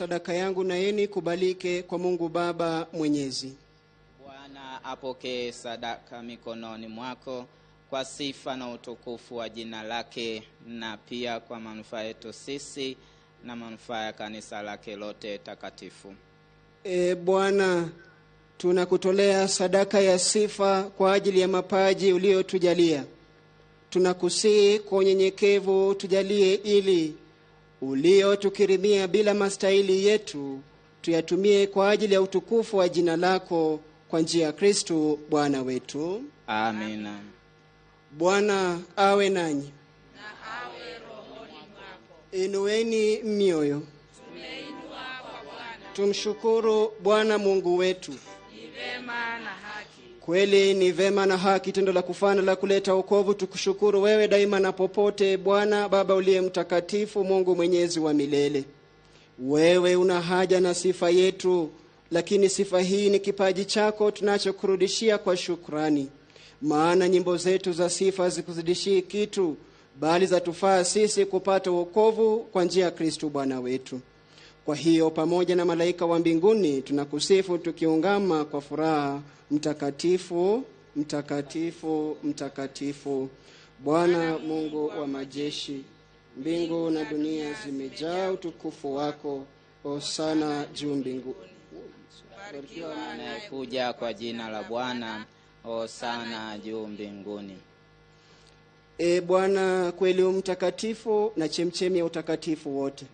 [SPEAKER 5] sadaka yangu na yenu ikubalike kwa Mungu Baba Mwenyezi.
[SPEAKER 6] Bwana apokee sadaka mikononi mwako kwa sifa na utukufu wa jina lake, na pia kwa manufaa yetu sisi na manufaa ya kanisa lake lote takatifu.
[SPEAKER 5] E Bwana, tunakutolea sadaka ya sifa kwa ajili ya mapaji uliyotujalia. Tunakusihi kwa unyenyekevu tujalie ili uliotukirimia bila mastahili yetu tuyatumie kwa ajili ya utukufu wa jina lako kwa njia ya Kristu Bwana wetu.
[SPEAKER 6] Amina.
[SPEAKER 5] Bwana awe nanyi. Inueni mioyo. Tumshukuru Bwana Mungu wetu.
[SPEAKER 1] Ni vema na haki.
[SPEAKER 5] Kweli ni vema na haki, tendo la kufana la kuleta wokovu, tukushukuru wewe daima na popote, Bwana Baba uliye mtakatifu, Mungu mwenyezi wa milele. Wewe una haja na sifa yetu, lakini sifa hii ni kipaji chako tunachokurudishia kwa shukrani. Maana nyimbo zetu za sifa zikuzidishii kitu, bali zatufaa sisi kupata wokovu kwa njia ya Kristu Bwana wetu. Kwa hiyo pamoja na malaika wa mbinguni tunakusifu tukiungama kwa furaha: mtakatifu, mtakatifu, mtakatifu, Bwana Mungu wa majeshi. Mbingu na dunia zimejaa utukufu wako. Hosana juu mbingu.
[SPEAKER 6] Anayekuja kwa jina la Bwana, hosana juu mbinguni.
[SPEAKER 5] E Bwana, kweli mtakatifu na chemchemi ya utakatifu wote,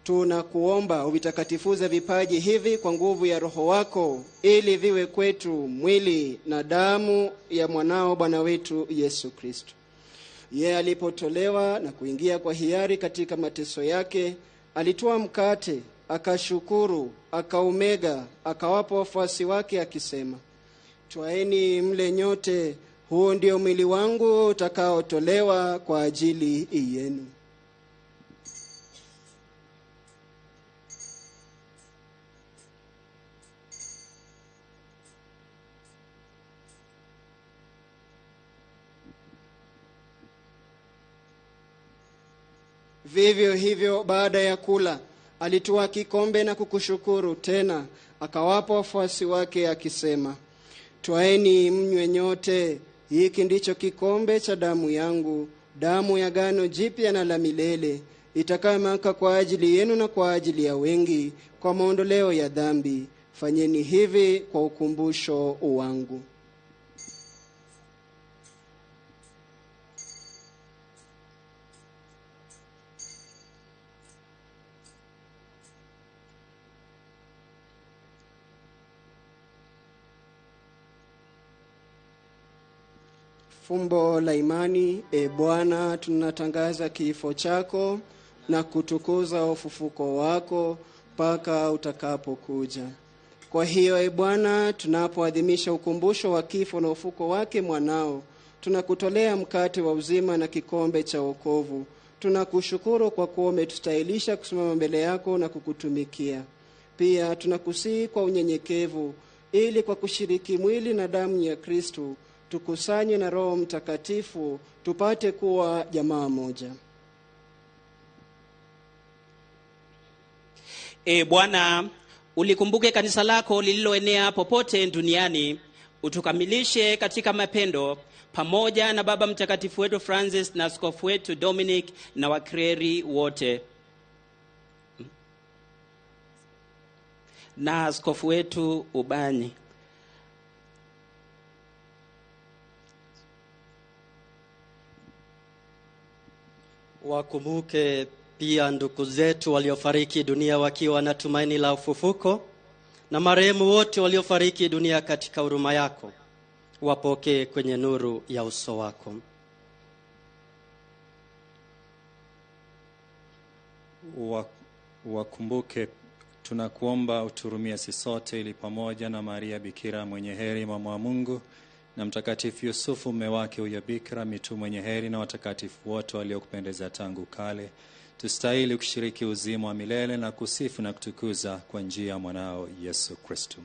[SPEAKER 5] tunakuomba uvitakatifuze vipaji hivi kwa nguvu ya Roho wako, ili viwe kwetu mwili na damu ya mwanao Bwana wetu Yesu Kristo. Yeye alipotolewa na kuingia kwa hiari katika mateso yake, alitoa mkate, akashukuru, akaumega, akawapa wafuasi wake akisema, twaeni mle nyote, huu ndio mwili wangu utakaotolewa kwa ajili yenu. Vivyo hivyo baada ya kula, alitoa kikombe na kukushukuru tena, akawapa wafuasi wake akisema, twaeni mnywe nyote, hiki ndicho kikombe cha damu yangu, damu ya agano jipya na la milele, itakayomwagika kwa ajili yenu na kwa ajili ya wengi kwa maondoleo ya dhambi. Fanyeni hivi kwa ukumbusho wangu. Fumbo la imani. E Bwana, tunatangaza kifo chako na kutukuza ufufuko wako mpaka utakapokuja. Kwa hiyo e Bwana, tunapoadhimisha ukumbusho wa kifo na ufufuko wake mwanao, tunakutolea mkate wa uzima na kikombe cha wokovu. Tunakushukuru kwa kuwa umetustahilisha kusimama mbele yako na kukutumikia. Pia tunakusihi kwa unyenyekevu, ili kwa kushiriki mwili na damu ya Kristu tukusanye na Roho Mtakatifu tupate kuwa jamaa moja.
[SPEAKER 12] E Bwana, ulikumbuke kanisa lako lililoenea popote duniani, utukamilishe katika mapendo pamoja na Baba Mtakatifu wetu Francis na askofu wetu Dominic na wakreri wote na askofu wetu Ubanyi.
[SPEAKER 4] Wakumbuke pia ndugu zetu waliofariki dunia wakiwa na tumaini la ufufuko, na marehemu wote waliofariki dunia katika huruma yako, wapokee kwenye nuru ya uso wako.
[SPEAKER 13] Wakumbuke, tunakuomba uturumie sisi sote, ili pamoja na Maria Bikira mwenye heri, mama wa Mungu, na Mtakatifu Yusufu mume wake huyo Bikira, mitume mwenye heri na watakatifu wote waliokupendeza tangu kale, tustahili kushiriki uzima wa milele na kusifu na kutukuza kwa njia ya mwanao Yesu Kristo.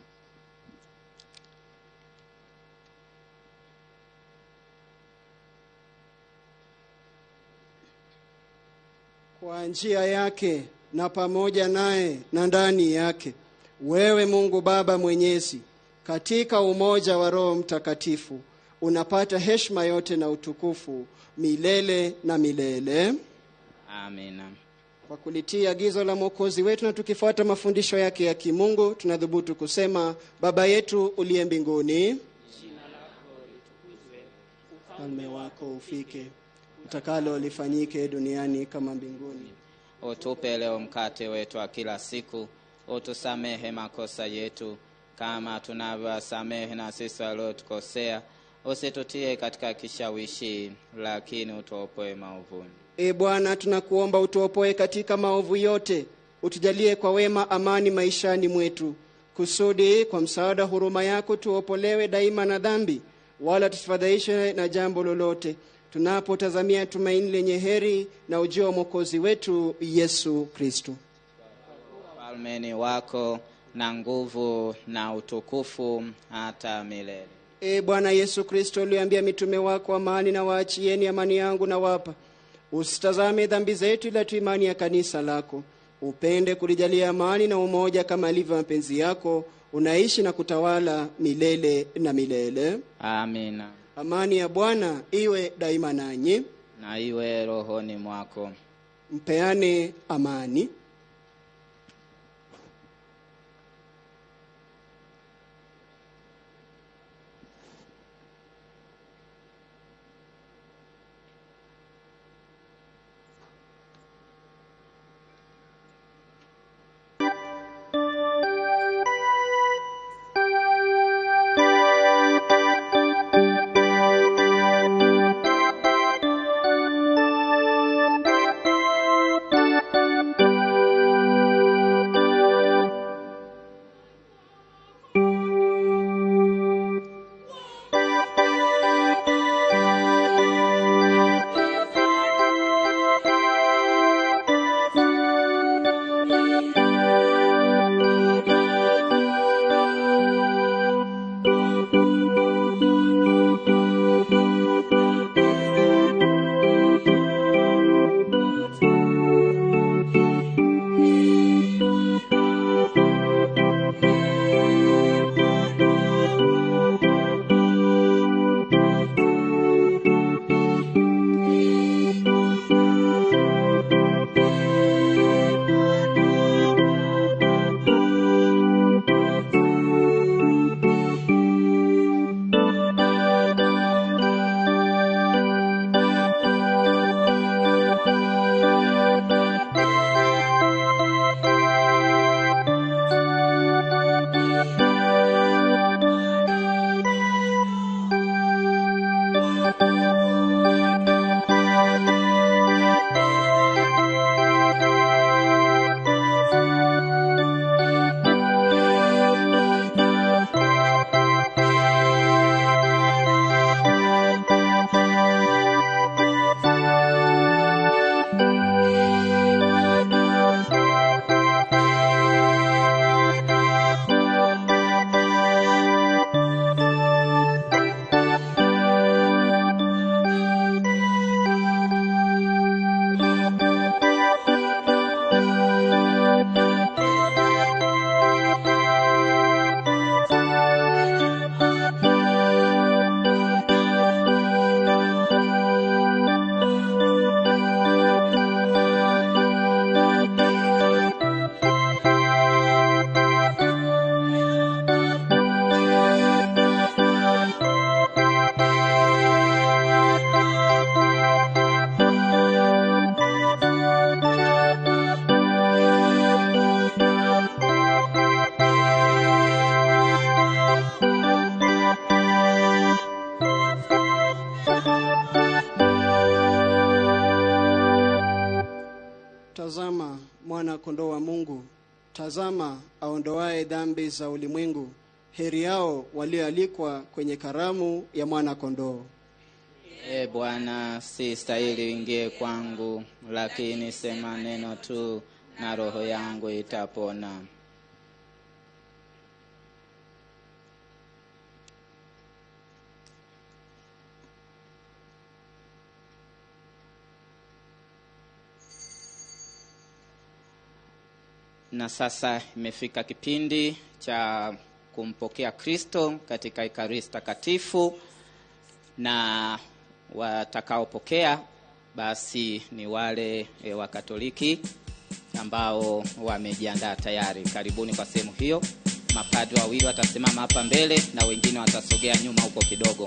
[SPEAKER 5] Kwa njia yake na pamoja naye na ndani yake, wewe Mungu Baba Mwenyezi, katika umoja wa Roho Mtakatifu, unapata heshima yote na utukufu milele na milele.
[SPEAKER 6] Amina.
[SPEAKER 5] Kwa kulitii agizo la Mwokozi wetu na tukifuata mafundisho yake ya kimungu, tunadhubutu kusema: Baba yetu uliye mbinguni, ufalme wako ufike, utakalo lifanyike duniani kama mbinguni.
[SPEAKER 6] Utupe leo mkate wetu wa kila siku, utusamehe makosa yetu kama tunavyowasamehe na sisi waliotukosea, usitutie katika kishawishi, lakini utuopoe maovuni.
[SPEAKER 5] E Bwana, tunakuomba utuopoe katika maovu yote, utujalie kwa wema amani maishani mwetu, kusudi kwa msaada huruma yako tuopolewe daima na dhambi, wala tusifadhaishwe na jambo lolote, tunapotazamia tumaini lenye heri na ujio wa Mwokozi wetu Yesu Kristo.
[SPEAKER 6] Ufalme ni wako na nguvu na utukufu hata milele.
[SPEAKER 5] E Bwana Yesu Kristo, uliambia mitume wako, amani na waachieni, amani yangu na wapa, usitazame dhambi zetu, ila tu imani ya kanisa lako. Upende kulijalia amani na umoja kama ilivyo mapenzi yako, unaishi na kutawala milele na milele.
[SPEAKER 6] Amina.
[SPEAKER 5] Amani ya Bwana iwe daima nanyi,
[SPEAKER 6] na iwe rohoni mwako.
[SPEAKER 5] Mpeane amani. Tazama mwana kondoo wa Mungu, tazama aondoaye dhambi za ulimwengu. Heri yao walioalikwa kwenye karamu ya mwana kondoo.
[SPEAKER 6] E Bwana, si stahili uingie kwangu, lakini sema neno tu na roho yangu itapona. Na sasa imefika kipindi cha kumpokea Kristo katika Ekaristi Takatifu, na watakaopokea basi ni wale wa Katoliki ambao wamejiandaa tayari. Karibuni kwa sehemu hiyo. Mapadri wawili watasimama hapa mbele na wengine watasogea nyuma huko kidogo.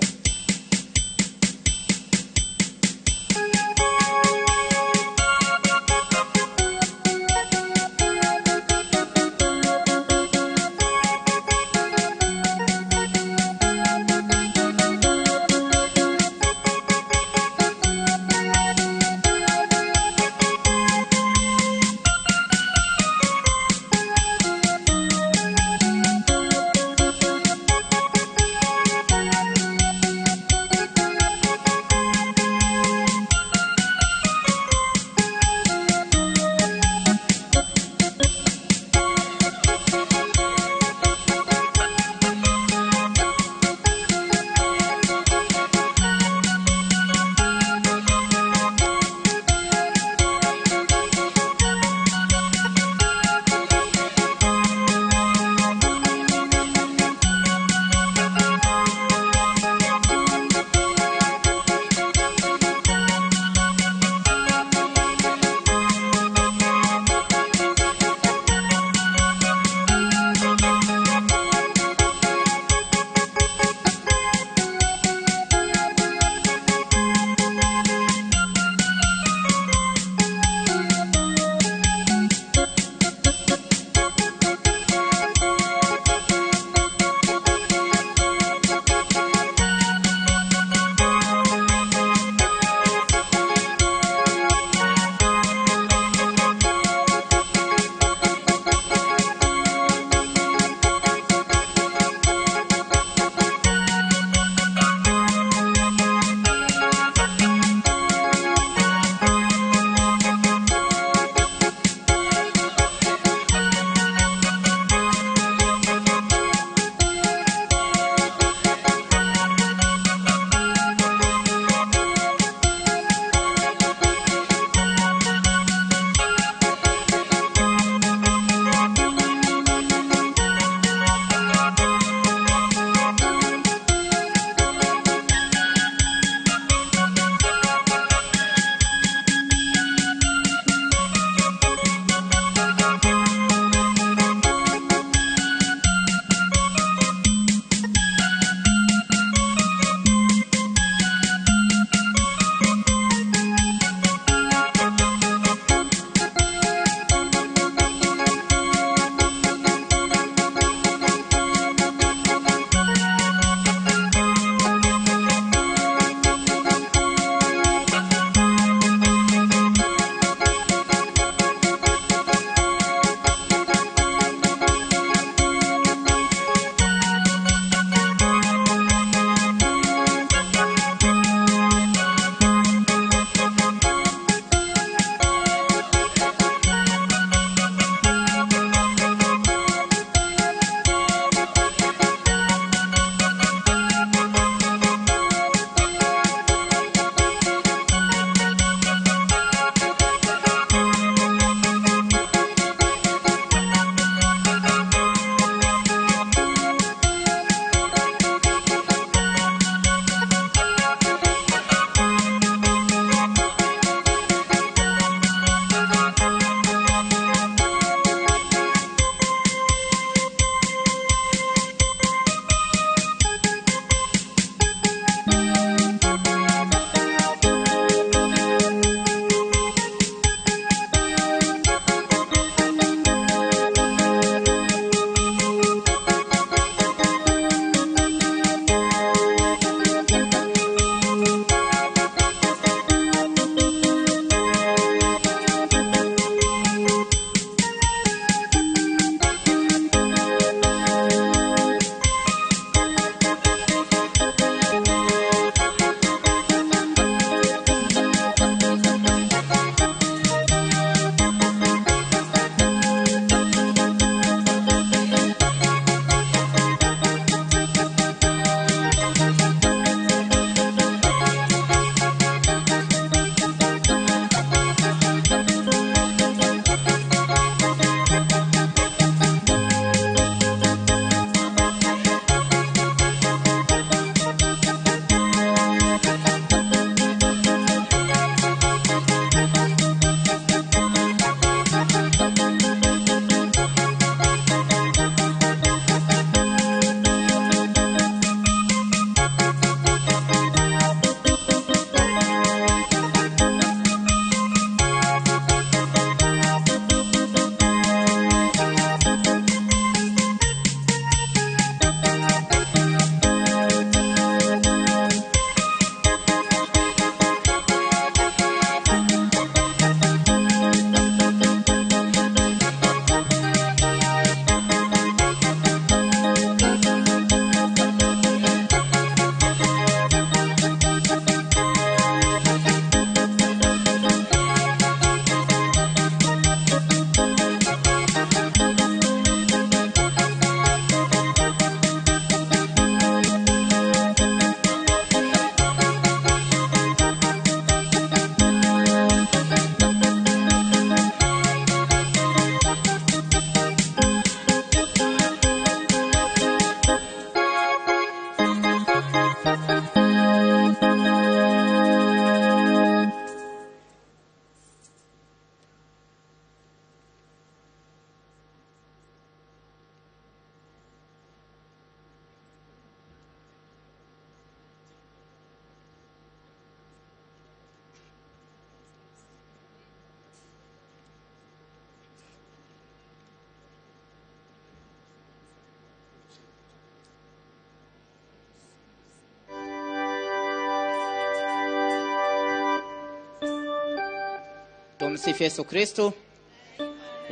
[SPEAKER 6] Tumsifu Yesu Kristo.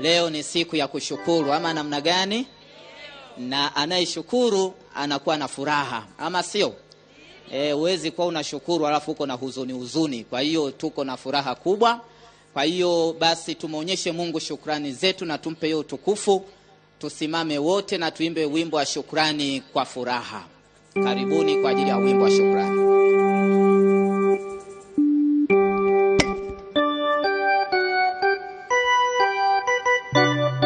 [SPEAKER 6] Leo ni siku ya kushukuru, ama namna gani? Na anayeshukuru anakuwa na furaha, ama sio? Huwezi kuwa unashukuru alafu uko na huzuni huzuni. Kwa hiyo tuko na furaha kubwa. Kwa hiyo basi tumuonyeshe Mungu shukrani zetu na tumpe hiyo utukufu. Tusimame wote na tuimbe wimbo wa shukrani kwa furaha. Karibuni kwa ajili ya wimbo wa shukrani.
[SPEAKER 1] Thank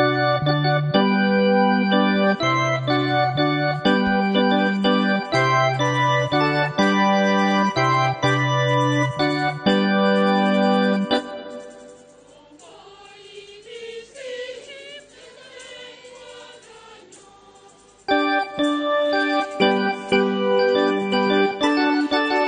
[SPEAKER 1] you.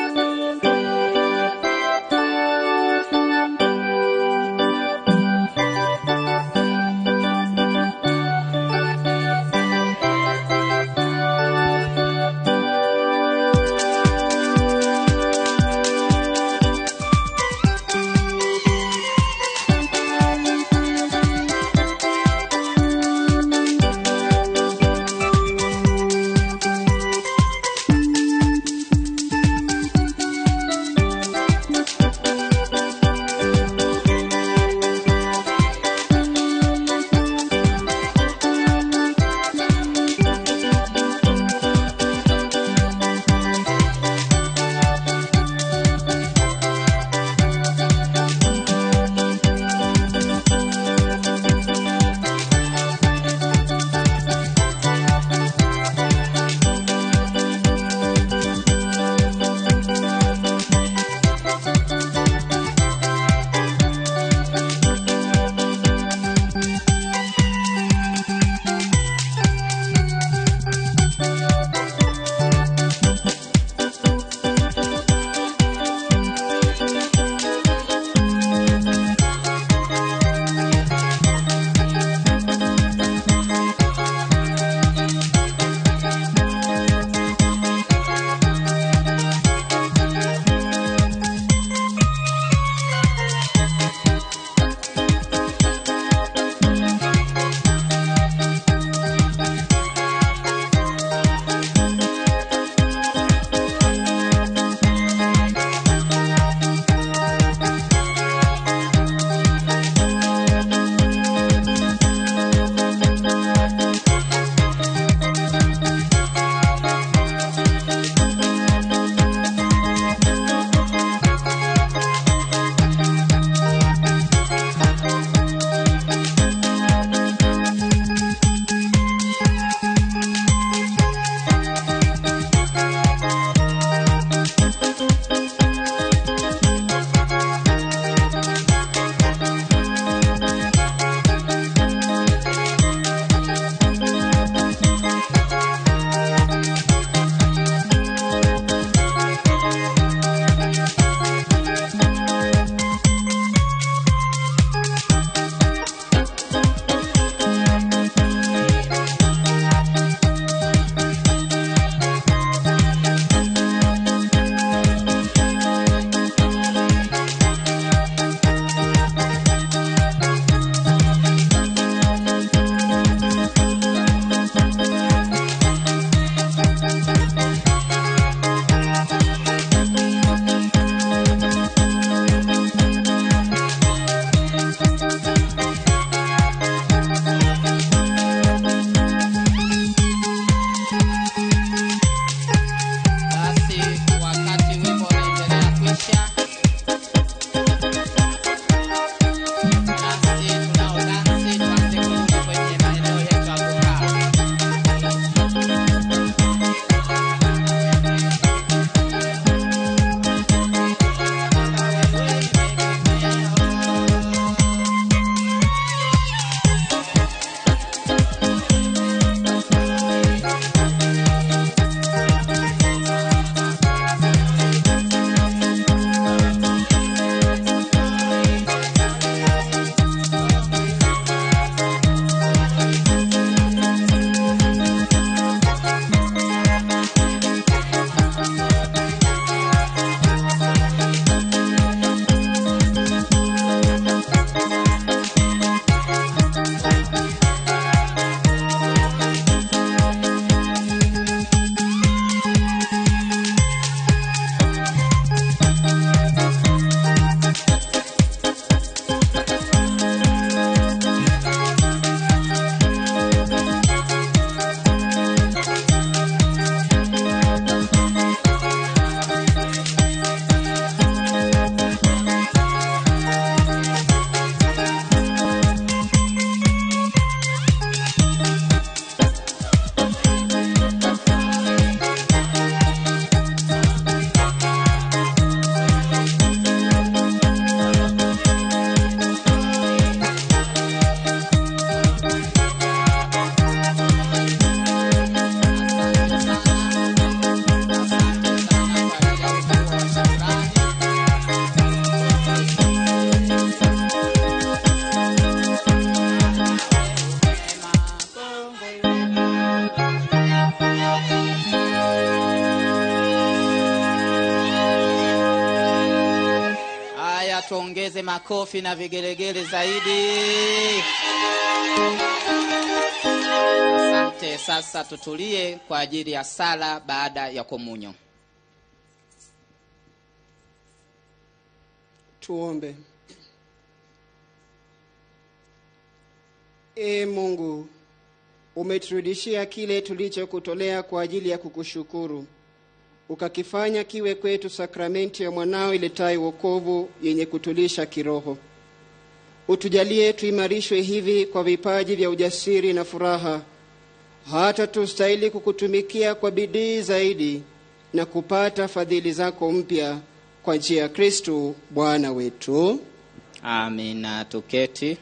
[SPEAKER 6] Tuongeze makofi na vigelegele zaidi. Asante. Sasa tutulie kwa ajili ya sala baada ya komunyo.
[SPEAKER 5] Tuombe. Ee Mungu, umeturudishia kile tulichokutolea kwa ajili ya kukushukuru, ukakifanya kiwe kwetu sakramenti ya mwanao iletayo wokovu yenye kutulisha kiroho. Utujalie tuimarishwe hivi kwa vipaji vya ujasiri na furaha, hata tustahili kukutumikia kwa bidii zaidi na kupata fadhili zako mpya kwa njia ya Kristu Bwana wetu.
[SPEAKER 6] Amina. Tuketi.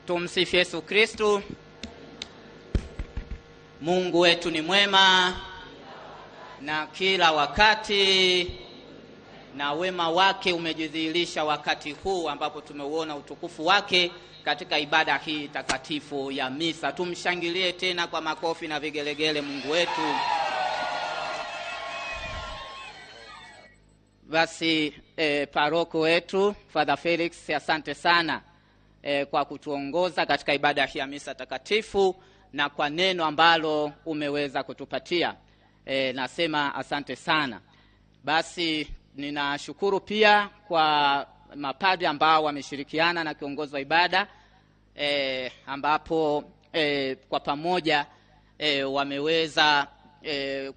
[SPEAKER 6] Tumsifu Yesu Kristu. Mungu wetu ni mwema na kila wakati, na wema wake umejidhihirisha wakati huu ambapo tumeuona utukufu wake katika ibada hii takatifu ya misa. Tumshangilie tena kwa makofi na vigelegele Mungu wetu. Basi paroko wetu Father Felix, asante sana kwa kutuongoza katika ibada hii ya misa takatifu na kwa neno ambalo umeweza kutupatia. Nasema asante sana. Basi ninashukuru pia kwa mapadri ambao wameshirikiana na kiongozi wa ibada, ambapo kwa pamoja wameweza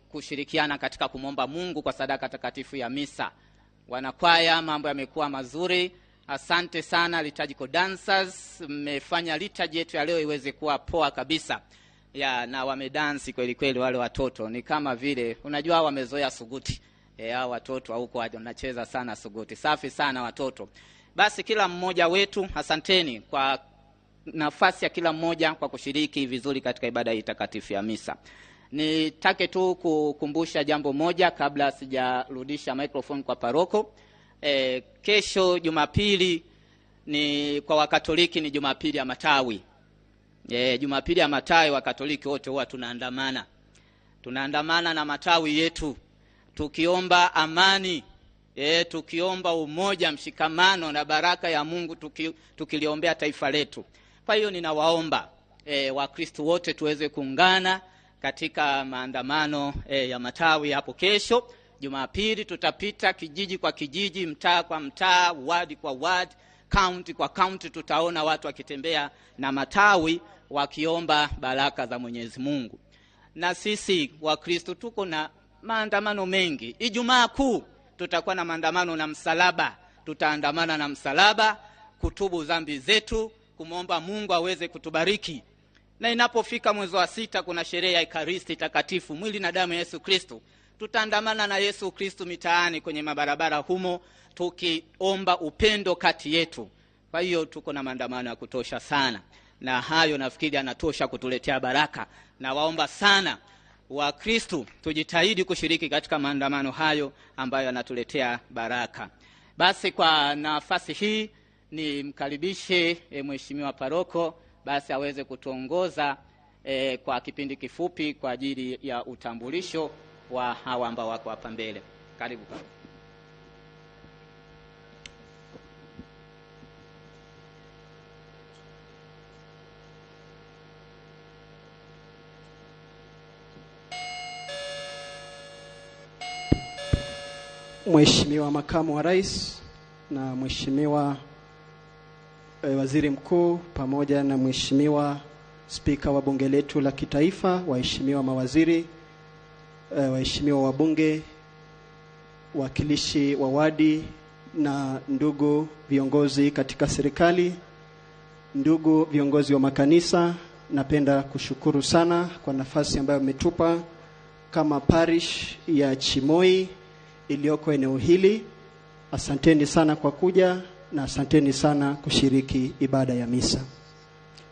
[SPEAKER 6] kushirikiana katika kumwomba Mungu kwa sadaka takatifu ya misa. Wanakwaya, mambo yamekuwa mazuri. Asante sana liturgical dancers, mmefanya liturgy yetu ya leo iweze kuwa poa kabisa. Ya, na wamedansi kweli kweli wale watoto. Ni kama vile unajua wamezoea suguti. Hao watoto huko wanacheza sana suguti. Safi sana watoto. Basi kila mmoja wetu, asanteni kwa nafasi ya kila mmoja kwa kushiriki vizuri katika ibada hii takatifu ya misa. Nitake tu kukumbusha jambo moja kabla sijarudisha microphone kwa paroko. Kesho Jumapili ni kwa Wakatoliki ni Jumapili ya Matawi. Jumapili ya Matawi Wakatoliki wote huwa tunaandamana. Tunaandamana na matawi yetu tukiomba amani, tukiomba umoja, mshikamano na baraka ya Mungu, tukiliombea taifa letu. Kwa hiyo ninawaomba Wakristo wote tuweze kuungana katika maandamano ya matawi hapo kesho Jumapili. Tutapita kijiji kwa kijiji, mtaa kwa mtaa, wadi kwa wadi, county kwa county. Tutaona watu wakitembea na matawi wakiomba baraka za Mwenyezi Mungu. Na sisi Wakristo tuko na maandamano mengi. Ijumaa Kuu tutakuwa na maandamano na msalaba. Tutaandamana na msalaba kutubu dhambi zetu, kumwomba Mungu aweze kutubariki. Na inapofika mwezi wa 6 kuna sherehe ya Ekaristi Takatifu, mwili na damu ya Yesu Kristo. Tutaandamana na Yesu Kristo mitaani kwenye mabarabara humo tukiomba upendo kati yetu. Kwa hiyo tuko na maandamano ya kutosha sana, na hayo nafikiri yanatosha kutuletea baraka. Na waomba sana Wakristo tujitahidi kushiriki katika maandamano hayo ambayo yanatuletea baraka. Basi kwa nafasi hii nimkaribishe Mheshimiwa Paroko basi aweze kutuongoza kwa kipindi kifupi kwa ajili ya utambulisho wa hawa ambao wako hapa mbele. Karibu baba.
[SPEAKER 5] Mheshimiwa Makamu wa Rais na Mheshimiwa Waziri Mkuu pamoja na Mheshimiwa Spika wa Bunge letu la Kitaifa, waheshimiwa mawaziri, waheshimiwa wabunge, wakilishi wa wadi na ndugu viongozi katika serikali, ndugu viongozi wa makanisa, napenda kushukuru sana kwa nafasi ambayo mmetupa kama parish ya Chimoi iliyoko eneo hili. Asanteni sana kwa kuja na asanteni sana kushiriki ibada ya misa.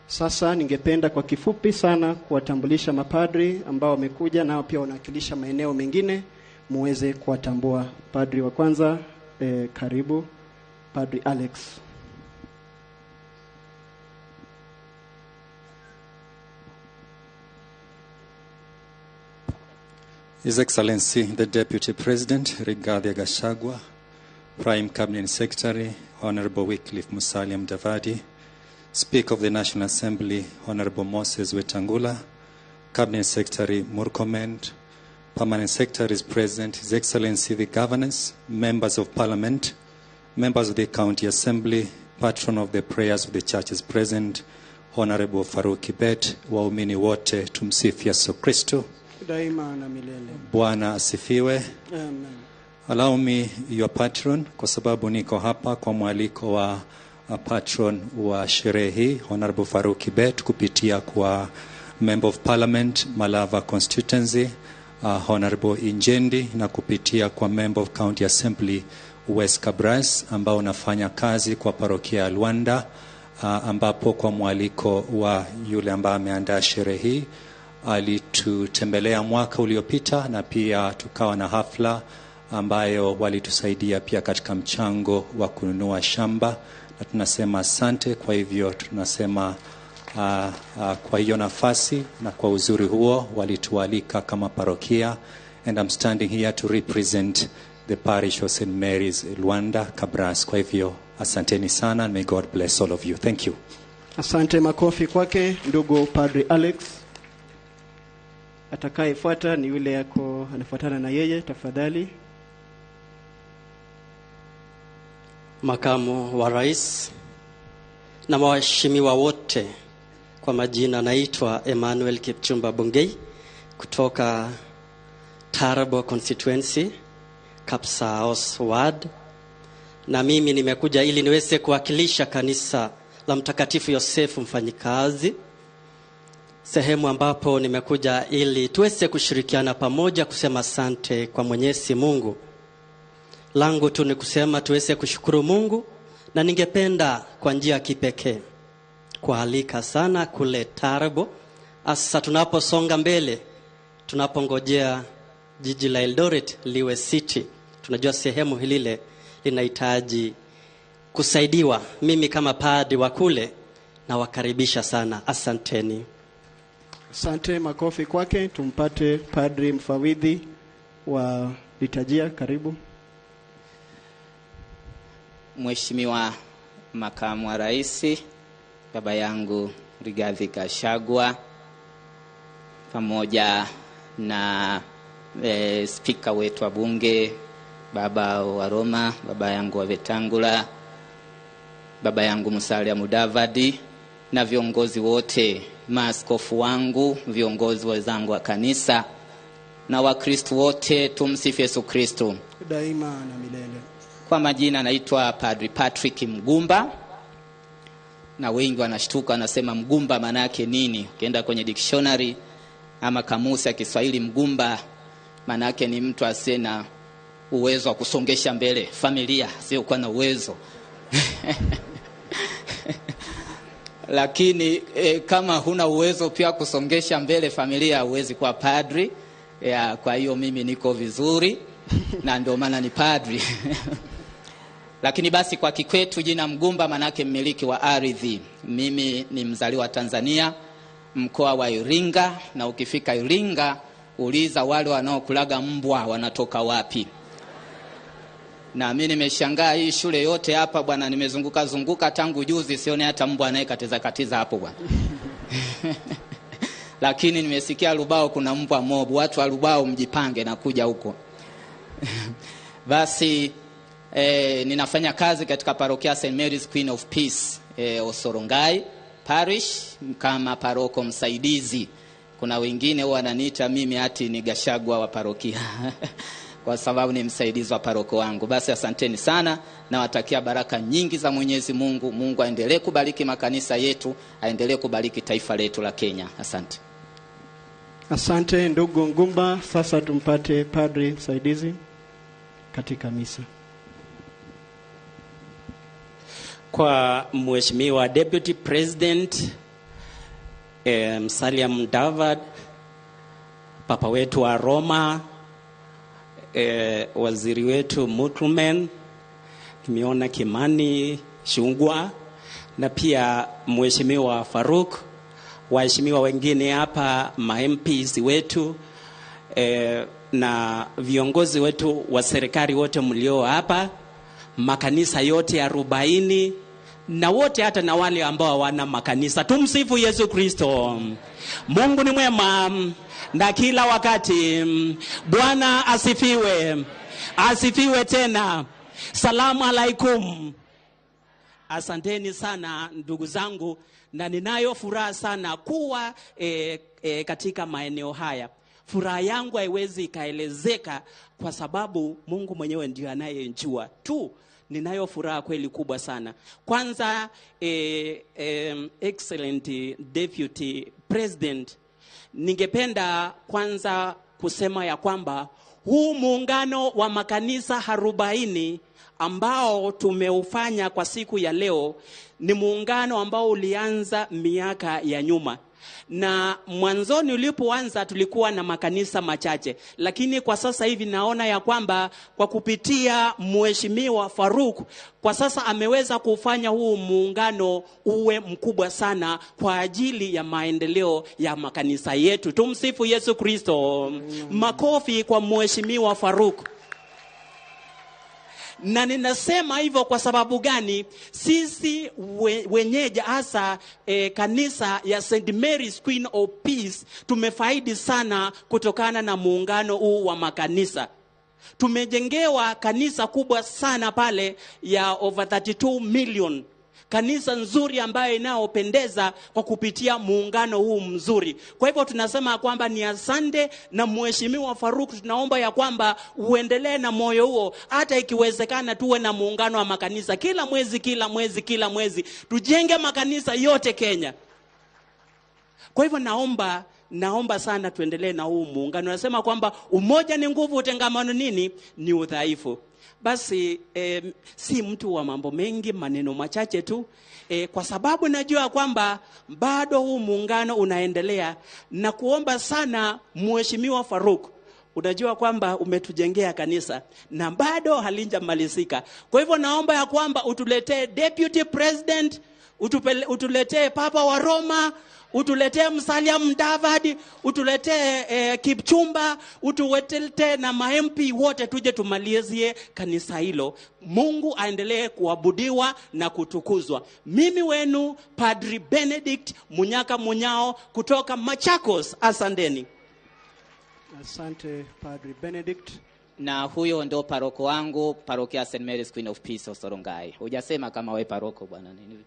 [SPEAKER 5] Sasa ningependa kwa kifupi sana kuwatambulisha mapadri ambao wamekuja nao pia wanawakilisha maeneo mengine muweze kuwatambua. Padri wa kwanza, karibu Padri Alex.
[SPEAKER 13] His Excellency the Deputy President Rigathi Gachagua, Prime Cabinet Secretary Honorable Wycliffe Musalia Mudavadi, Speaker of the National Assembly Honorable Moses Wetangula, Cabinet Secretary Murkomen, Permanent Secretaries present, His Excellency the Governors, Members of Parliament, Members of the County Assembly, Patron of the Prayers of the Churches present, Honorable Farouk Kibet, waumini wote, tumsifu Yesu Kristo.
[SPEAKER 5] Daima na milele.
[SPEAKER 13] Bwana asifiwe.
[SPEAKER 5] Amen.
[SPEAKER 13] Allow me your patron, kwa sababu niko hapa kwa mwaliko wa patron wa sherehe hii Honorable Farouk Kibet kupitia kwa Member of Parliament Malava Constituency Honorable Injendi na kupitia kwa Member of County Assembly West Kabras ambao unafanya kazi kwa parokia ya Luanda, ambapo kwa mwaliko wa yule ambaye ameandaa sherehe hii alitutembelea mwaka uliopita na pia tukawa na hafla ambayo walitusaidia pia katika mchango wa kununua shamba, na tunasema asante. Kwa hivyo tunasema kwa hiyo nafasi na kwa uzuri huo walitualika kama parokia, and I'm standing here to represent the parish of St. Mary's Luanda Kabras. Kwa hivyo asanteni sana, and may God bless all of you. Thank you.
[SPEAKER 5] Asante, makofi kwake ndugu Padre Alex. Atakayefuata ni yule yako anafuatana na yeye, tafadhali.
[SPEAKER 4] Makamu wa Rais na waheshimiwa wote, kwa majina naitwa Emmanuel Kipchumba Bungei kutoka Tarbo Constituency, Kapsaos Ward, na mimi nimekuja ili niweze kuwakilisha kanisa la Mtakatifu Yosefu Mfanyikazi, sehemu ambapo nimekuja ili tuweze kushirikiana pamoja kusema asante kwa Mwenyezi Mungu. Langu tu ni kusema tuweze kushukuru Mungu, na ningependa kwa njia ya kipekee kualika sana kule Tarbo, hasa tunaposonga mbele, tunapongojea jiji la Eldoret liwe city. Tunajua sehemu hilile linahitaji kusaidiwa. Mimi kama padri wa kule nawakaribisha sana, asanteni.
[SPEAKER 5] Asante, makofi kwake. Tumpate padri mfawidhi wa liturujia, karibu.
[SPEAKER 6] Mheshimiwa Makamu wa Rais, baba yangu Rigathi Gachagua, pamoja na spika wetu wa bunge baba wa Roma, baba yangu wa Wetangula, baba yangu Musalia Mudavadi, na viongozi wote, maaskofu wangu, viongozi wenzangu wa kanisa na Wakristo wote, tumsifu Yesu Kristo
[SPEAKER 5] daima na milele.
[SPEAKER 6] Kwa majina naitwa Padri Patrick Mgumba, na wengi wanashtuka wanasema Mgumba maana yake nini? Ukienda kwenye dictionary ama kamusi ya Kiswahili, Mgumba maana yake ni mtu asiye na uwezo wa kusongesha mbele familia, sio kuwa na uwezo Lakini kama huna uwezo pia kusongesha mbele familia, huwezi kuwa padri. Ya, kwa hiyo mimi niko vizuri na ndio maana ni padri. Lakini basi kwa kikwetu jina Mgumba manake mmiliki wa ardhi. Mimi ni mzaliwa Tanzania, mkoa wa Iringa, na ukifika Iringa uliza wale wanaokulaga mbwa wanatoka wapi. Na mimi nimeshangaa hii shule yote hapa bwana, nimezunguka zunguka tangu juzi sione hata mbwa anayekatiza katiza hapo bwana. Lakini nimesikia Lubao kuna mbwa mob, watu wa Lubao mjipange na kuja huko. Basi ninafanya kazi katika parokia St. Mary's Queen of Peace, Osorongai Parish kama paroko msaidizi. Kuna wengine wananiita mimi ati ni Gachagua wa parokia kwa sababu ni msaidizi wa paroko wangu. Basi asanteni sana, nawatakia baraka nyingi za Mwenyezi Mungu. Mungu aendelee kubariki makanisa yetu, aendelee kubariki taifa letu la Kenya. Asante.
[SPEAKER 5] Asante ndugu Ngumba. Sasa tumpate padri msaidizi katika misa.
[SPEAKER 12] Kwa Mheshimiwa Deputy President Musalia Mudavadi, Papa wetu wa Roma, waziri wetu Murkomen, nimeona Kimani Shungwa, na pia Mheshimiwa Farouk, waheshimiwa wengine hapa, ma MPs wetu, na viongozi wetu wa serikali wote mlio hapa, makanisa yote 40 na wote hata na wale ambao hawana makanisa. Tumsifu Yesu Kristo. Mungu ni mwema na kila wakati. Bwana asifiwe. Asifiwe tena. Salamu alaikum. Asanteni sana ndugu zangu, na ninayo furaha sana kuwa katika maeneo haya. Furaha yangu haiwezi ikaelezeka kwa sababu Mungu mwenyewe ndiye anayejua tu. Ninayo furaha kweli kubwa sana. Kwanza excellent Deputy President, ningependa kwanza kusema ya kwamba huu muungano wa makanisa 40 ambao tumeufanya kwa siku ya leo ni muungano ambao ulianza miaka ya nyuma. Na mwanzoni ulipoanza tulikuwa na makanisa machache, lakini kwa sasa hivi naona ya kwamba kwa kupitia Mheshimiwa Faruk kwa sasa ameweza kufanya huu muungano uwe mkubwa sana kwa ajili ya maendeleo ya makanisa yetu. Tumsifu Yesu Kristo. Makofi kwa Mheshimiwa Faruk. Na ninasema hivyo kwa sababu gani? Sisi wenyeji hasa kanisa ya St. Mary's Queen of Peace tumefaidi sana kutokana na muungano huu wa makanisa. Tumejengewa kanisa kubwa sana pale ya over 32 million. Kanisa nzuri ambayo inaopendeza kwa kupitia muungano huu mzuri. Kwa hivyo tunasema kwamba ni asante, na Mheshimiwa Faruk tunaomba ya kwamba uendelee na moyo huo, hata ikiwezekana tuwe na muungano wa makanisa kila mwezi, kila mwezi, kila mwezi. Tujenge makanisa yote Kenya. Kwa hivyo naomba sana tuendelee na huu muungano. Nasema kwamba umoja ni nguvu, utengamano nini? Ni udhaifu. Basi si mtu wa mambo mengi, maneno machache tu, kwa sababu najua kwamba bado huu muungano unaendelea, na kuomba sana Mheshimiwa Faruk, unajua kwamba umetujengea kanisa na bado halijamalizika. Kwa hivyo naomba ya kwamba utuletee Deputy President, utuletee Papa wa Roma, utuletee Musalia Mudavadi, utuletee Kipchumba, utuletee na ma-MP wote tuje tumalizie kanisa hilo. Mungu aendelee kuabudiwa na kutukuzwa. Mimi wenu Padri Benedict Munyaka Munyao kutoka Machakos. Asanteni.
[SPEAKER 5] Asante Padri Benedict.
[SPEAKER 6] Na huyo ndo paroko wangu, parokia St. Mary's Queen of Peace Osorongai. Hujasema kama we paroko bwana nini?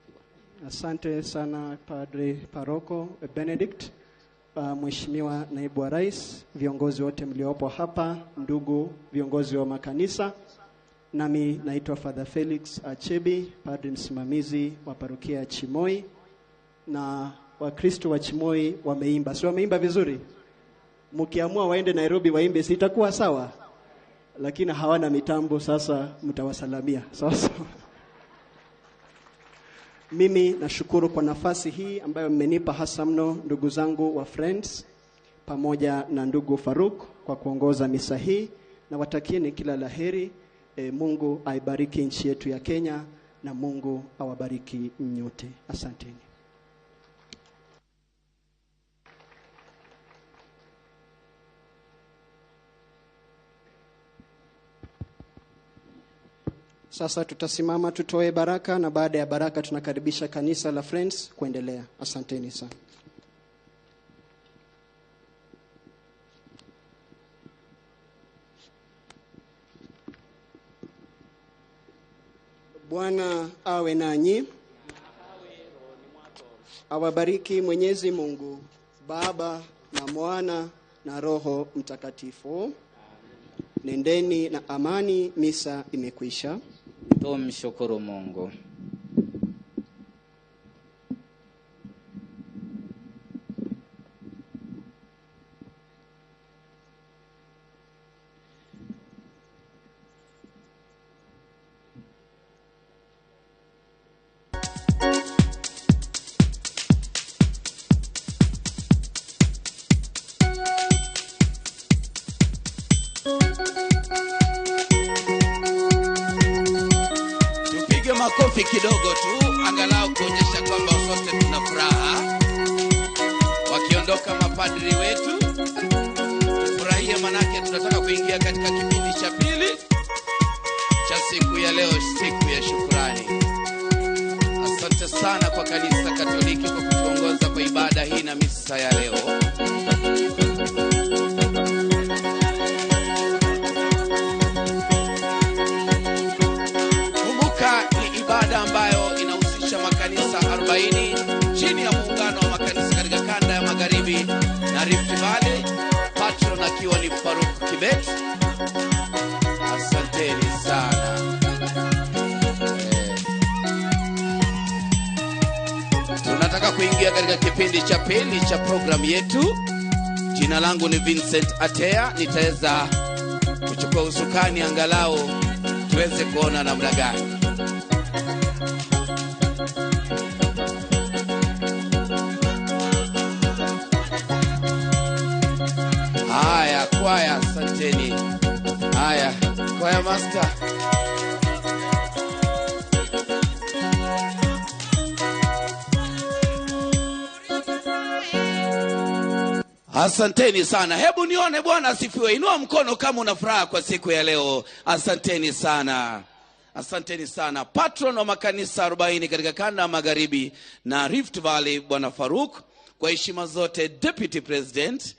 [SPEAKER 5] Asante sana Padre Paroko Benedict. Mheshimiwa Naibu wa Rais, viongozi wote mliopo hapa, ndugu viongozi wa makanisa, nami naitwa Father Felix Achebi, padri msimamizi wa parokia ya Chimoi. Na Wakristo wa Chimoi wameimba, si wameimba vizuri? Mkiamua waende Nairobi waimbe, si itakuwa sawa? Lakini hawana mitambo, sasa mtawasalamia. Sawa sawa. Mimi nashukuru kwa nafasi hii ambayo mmenipa, hasa mno ndugu zangu wa Friends pamoja na ndugu Faruk kwa kuongoza misa hii, na watakieni kila laheri. Mungu aibariki nchi yetu ya Kenya na Mungu awabariki nyote. Asanteni. Sasa tutasimama tutoe baraka, na baada ya baraka tunakaribisha kanisa la Friends kuendelea. Asanteni sana. Bwana awe nanyi. Awabariki Mwenyezi Mungu, Baba na Mwana na Roho Mtakatifu. Nendeni na amani, misa imekwisha.
[SPEAKER 6] Tumshukuru Mungu.
[SPEAKER 14] Makofi kidogo tu angalau kuonyesha kwamba sote tuna furaha. Wakiondoka mapadri wetu, tufurahie. Tufurahie manake tunataka kuingia katika kipindi cha pili cha siku ya leo, siku ya shukrani. Asante sana kwa Kanisa Katoliki kwa kutuongoza kwa ibada hii na misa ya leo. Kumbuka ni ibada ambayo inahusisha makanisa 40 chini ya muungano wa makanisa katika kanda ya Magharibi na Rift Valley, patron akiwa ni Faruk Kibet. Asanteni sana. Tunataka kuingia katika kipindi cha pili cha programu yetu. Jina langu ni Vincent Atea, nitaweza kuchukua usukani angalau tuweze kuona namna gani. Haya, kwaya, asanteni. Haya, kwaya master. Asanteni sana. Hebu nione Bwana asifiwe. Inua mkono kama una furaha kwa siku ya leo. Asanteni sana. Asanteni sana. Patron wa makanisa 40 katika kanda ya Magharibi na Rift Valley, Bwana Faruk, kwa heshima zote Deputy President,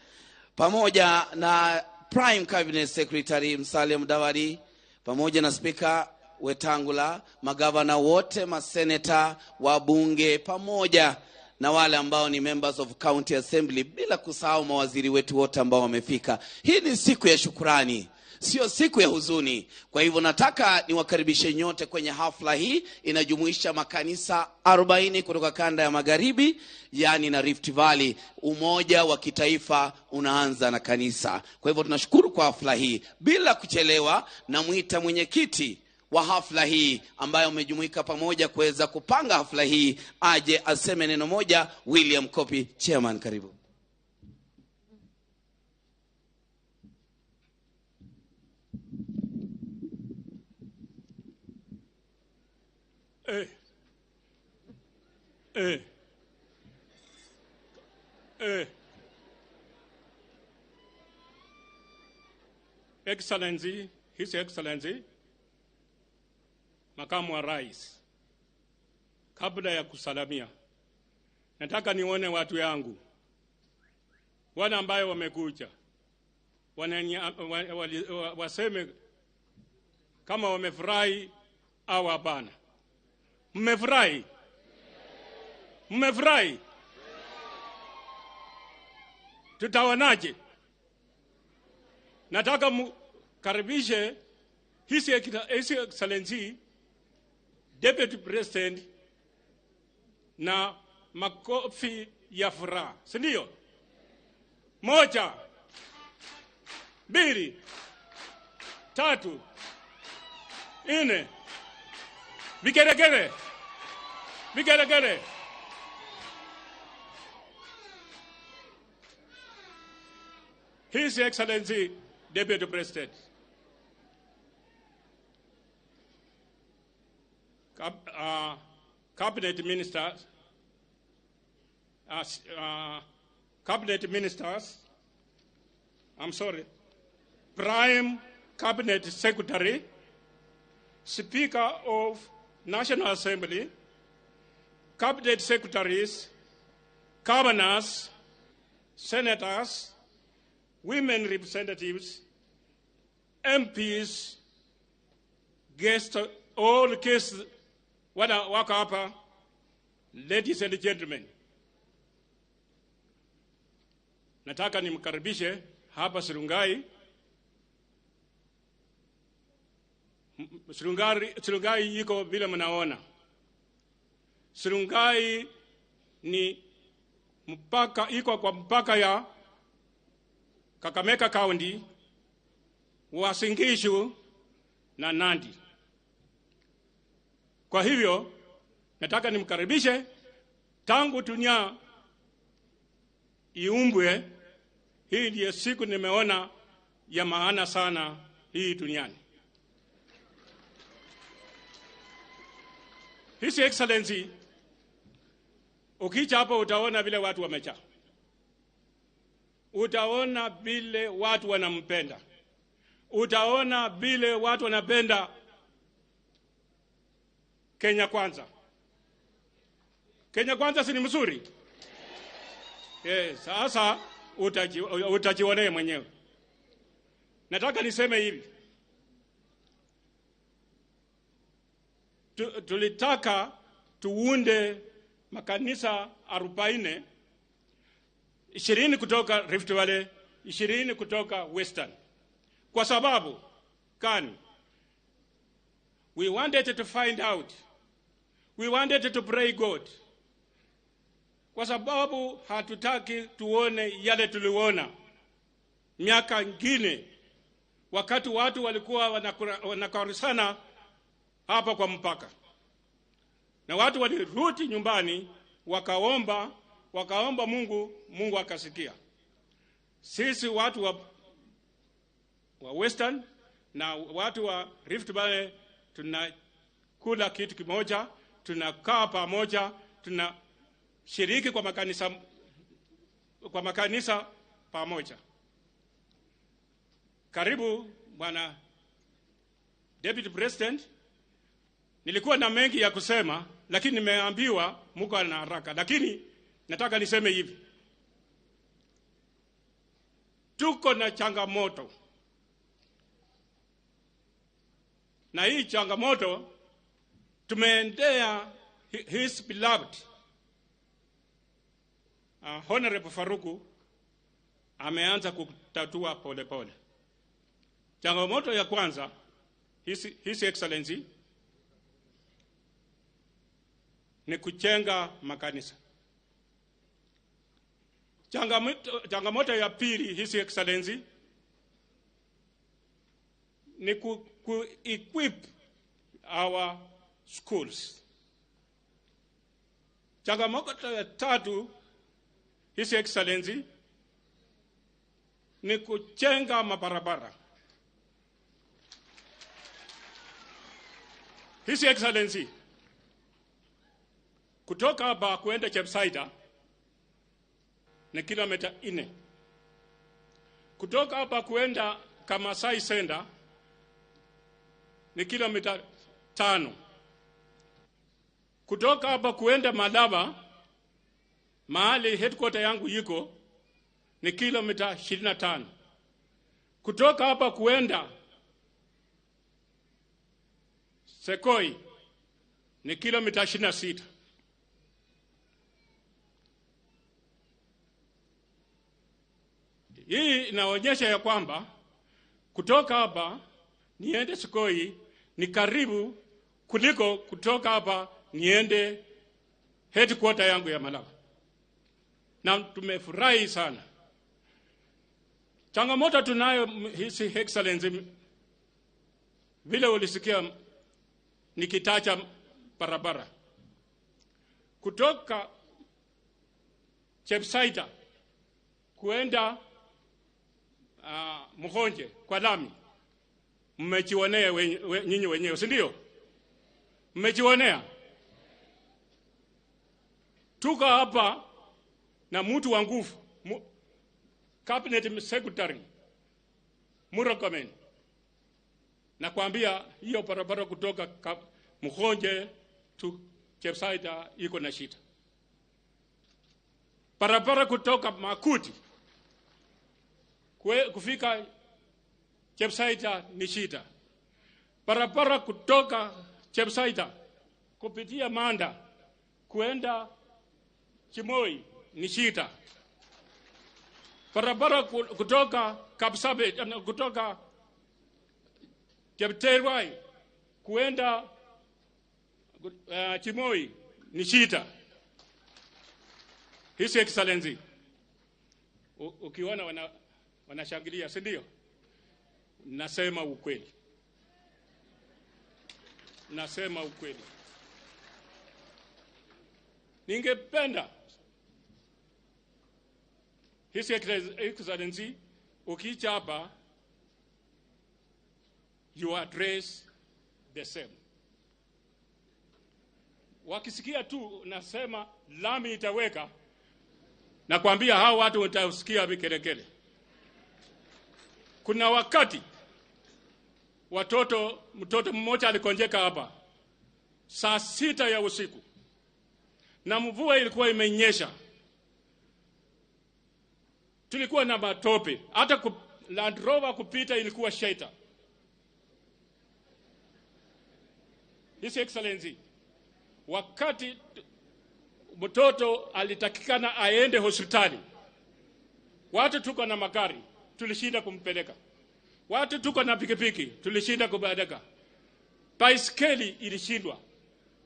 [SPEAKER 14] pamoja na Prime Cabinet Secretary Musalia Mudavadi, pamoja na Speaker Wetangula, magavana wote, maseneta, wabunge, pamoja na wale ambao ni members of county assembly, bila kusahau mawaziri wetu wote ambao wamefika. Hii ni siku ya shukrani, sio siku ya huzuni. Kwa hivyo nataka niwakaribishe nyote kwenye hafla hii. Inajumuisha makanisa 40 kutoka kanda ya Magharibi, yani na Rift Valley. Umoja wa kitaifa unaanza na kanisa. Kwa hivyo tunashukuru kwa hafla hii. Bila kuchelewa, namuita mwenyekiti wa hafla hii ambayo umejumuika pamoja kuweza kupanga hafla hii aje aseme neno moja. William Kopi, chairman, karibu.
[SPEAKER 15] Excellency, His Excellency Makamu wa Rais, kabla ya kusalamia, nataka nione watu yangu wale ambayo wamekuja waseme kama wamefurahi au hapana. Mmefurahi? Mmefurahi? Tutaonaje? Nataka mkaribishe His Excellency Deputy President na makofi ya furaha, si ndio? 1, 2, 3, 4. Vigeregere. Vigeregere. His Excellency Deputy President, Cabinet Ministers, I'm sorry, Prime Cabinet Secretary, Speaker of National Assembly, Cabinet Secretaries, Governors, Senators, Women Representatives, MPs, guests, all guests wako hapa, ladies and gentlemen. Nataka nimkaribishe hapa Sirungai. Sirungai iko vile mnaona. Sirungai ni mpaka, iko kwa mpaka ya Kakamega County, Uasin Gishu na Nandi. Kwa hivyo nataka nimkaribishe. Tangu dunia iumbwe, hii ndiyo siku nimeona ya maana sana hii duniani. His Excellency, ukija hapo utaona vile watu wamejaa. Utaona vile watu wanampenda. Utaona vile watu wanapenda Kenya Kwanza. Kenya Kwanza si ni mzuri? Sasa utajionea mwenyewe. Nataka niseme hivi. Tulitaka tuunde makanisa 40, 20 kutoka Rift Valley, 20 kutoka Western. Kwa sababu kani? We wanted to find out. We wanted to pray God. Kwa sababu hatutaki tuone yale tuliona miaka ngine wakati watu walikuwa wanakarusana hapa kwa mpaka. Na watu walirudi nyumbani wakaomba Mungu, Mungu akasikia. Sisi watu wa Western na watu wa Rift Valley tunakula kitu kimoja, tunakaa pamoja, tunashiriki kwa makanisa pamoja. Karibu Bwana Deputy President. Nilikuwa na mengi ya kusema, lakini nimeambiwa mko na haraka. Lakini nataka niseme hivi. Tuko na changamoto. Na hii changamoto tumeendea his beloved Honorable Faruku ameanza kutatua pole pole. Changamoto ya kwanza, His Excellency, ni kujenga makanisa. Changamoto ya pili, His Excellency, ni ku equip our schools. Changamoto ya tatu, His Excellency, ni kujenga mabarabara. His Excellency, kutoka hapa kuenda Chepsaida ni kilomita 4. Kutoka hapa kuenda Kamasai Center ni kilomita 5. Kutoka hapa kuenda Malaba, mahali headquarter yangu iko, ni kilomita 25. Kutoka hapa kuenda Sekoi ni kilomita 26. Hii inaonyesha ya kwamba kutoka hapa niende Sekoi ni karibu kuliko kutoka hapa niende headquarter yangu ya Malaba. Na tumefurahi sana. Changamoto tunayo, His Excellency, vile ulisikia nikitacha barabara kutoka Chepsaida kuenda Muhonje kwa lami, mmejionea nyinyi wenyewe, si ndio? Mmejionea. Tuko hapa na mtu wa nguvu, Cabinet Secretary Murkomen, nakwambia hiyo barabara kutoka Muhonje to Chepsaida iko na shida. Barabara kutoka Makuti kufika Chepsaida ni shida. Barabara kutoka Chepsaida kupitia Manda kuenda Chimoi ni shida. Barabara kutoka Kapsabet, kutoka Chepterwai kuenda Chimoi ni shida. His Excellency, ukiona wanashangilia, si ndio? Nasema ukweli. Nasema ukweli. Ningependa His Excellency, ukicha hapa, you address the same. Wakisikia tu nasema lami itaweka, Nakwambia hao watu utasikia vikelekele. Kuna wakati mtoto mmoja alikonjeka hapa saa 6 ya usiku, na mvua ilikuwa imenyesha, tulikuwa na matope, hata Land Rover kupita ilikuwa shaita. His Excellency, wakati mtoto alitakikana aende hospitali, watu tuko na magari tulishinda kumpeleka, watu tuko na pikipiki tulishinda kumpeleka, baiskeli ilishindwa.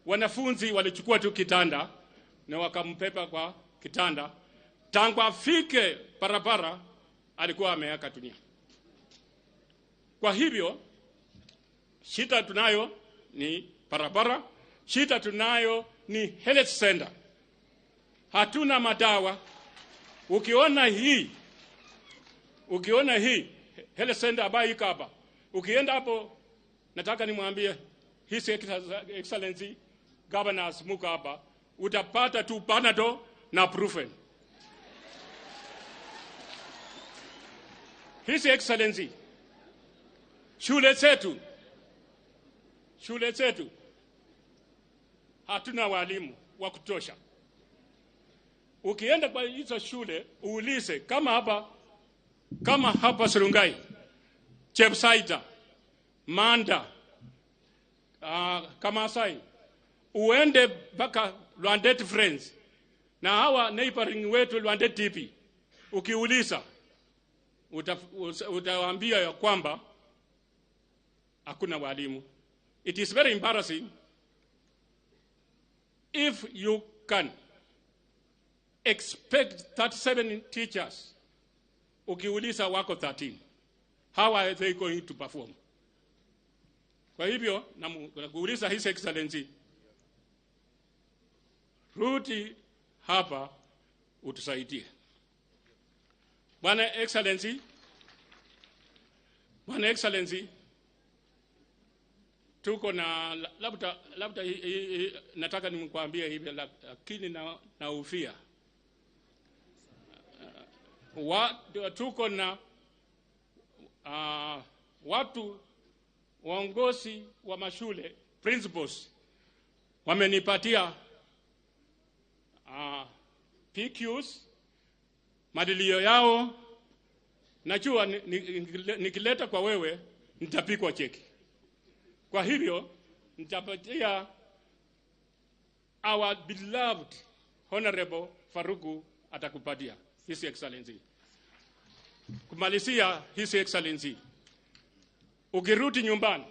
[SPEAKER 15] Wanafunzi walichukua tu kitanda na wakampepa kwa kitanda. Tangu afike barabara alikuwa ameaga dunia. Kwa hivyo shida tunayo ni barabara, shida tunayo ni health center. Hatuna madawa. Ukiona hii health center ambayo iko hapa, ukienda hapo, nataka nimwambie His Excellency Governor Smuka hapa, utapata tu Panadol na Brufen. His Excellency, shule zetu hatuna walimu wa kutosha. Ukienda kwa hizo shule uulize, kama hapa Surungai, Chepsaita, Manda, Kamasai, uende mpaka Lwandet Friends na hawa neighboring wetu Lwandet TP, ukiuliza utawaambia ya kwamba hakuna walimu. It is very embarrassing if you can expect 37 teachers, ukiuliza wako 13. How are they going to perform? Kwa hivyo nakuuliza His Excellency, rudi hapa utusaidie. Bwana Excellency, tuko na labda nataka nimkwambie hivi, lakini naufia. Tuko na watu waongozi wa mashule, principals, wamenipatia PQs, madilio yao. Najua nikileta kwa wewe nitapikwa cheki. Kwa hivyo nitapatia our beloved Honorable Faruku atakupatia, His Excellency. Kumalizia, His Excellency, ukirudi nyumbani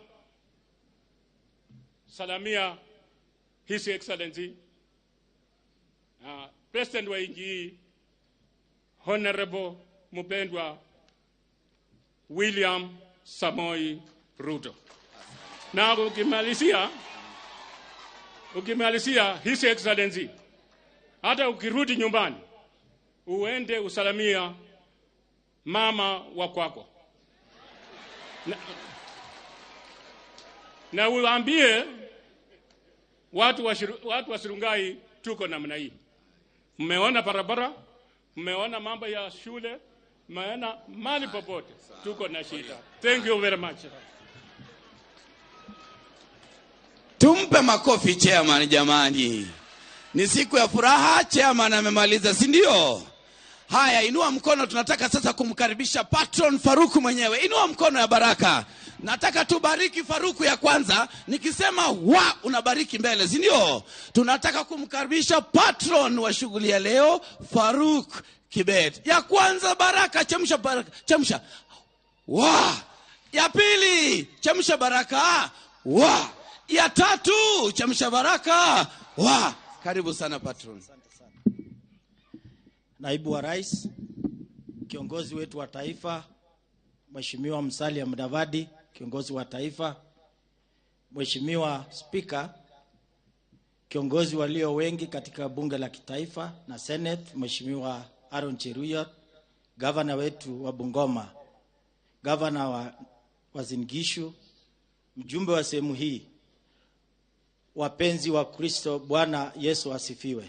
[SPEAKER 15] salamia His Excellency President wa nchi hii Honorable mpendwa William Samoei Ruto. Na ukimalizia His Excellency, hata ukirudi nyumbani uende usalamia mama wa kwako, na uambie watu wa Surungai tuko namna hii. Mmeona barabara, mmeona mambo ya shule, mmeona mali popote tuko na shida. Thank you very much.
[SPEAKER 14] Tumpe makofi chairman jamani. Ni siku ya furaha, chairman amemaliza, si ndio? Haya, inua mkono, tunataka sasa kumkaribisha Patron Faruku mwenyewe. Inua mkono ya baraka. Nataka tubariki Faruku ya kwanza, nikisema wa unabariki mbele, si ndio? Tunataka kumkaribisha patron wa shughuli ya leo, Faruk Kibet. Ya kwanza baraka, chemsha baraka, chemsha. Wa. Ya pili, chemsha baraka. Wa. Ya tatu, chemsha baraka. Wa. Karibu sana patron.
[SPEAKER 16] Naibu wa Rais, kiongozi wetu wa taifa, Mheshimiwa Musalia Mudavadi, kiongozi wa taifa, Mheshimiwa Speaker, kiongozi walio wengi katika bunge la kitaifa na Senate, Mheshimiwa Aaron Cheruiyot, governor wetu wa Bungoma, governor wa Uasin Gishu, mjumbe wa sehemu hii, wapenzi wa Kristo, Bwana Yesu asifiwe.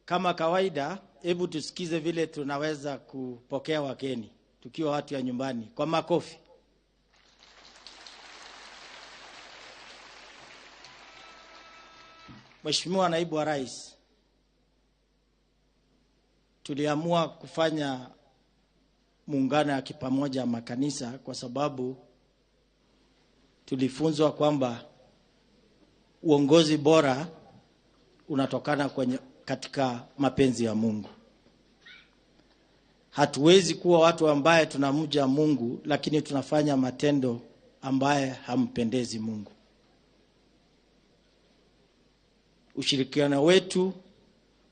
[SPEAKER 16] Kama kawaida, hebu tusikize vile tunaweza kupokea wageni tukiwa watu ya nyumbani kwa makofi. Mheshimiwa Naibu wa Rais, tuliamua kufanya muungano ya kipamoja makanisa kwa sababu tulifunzwa kwamba uongozi bora unatokana katika mapenzi ya Mungu. Hatuwezi kuwa watu ambaye tunamja Mungu lakini tunafanya matendo ambaye hampendezi Mungu. Ushirikiano wetu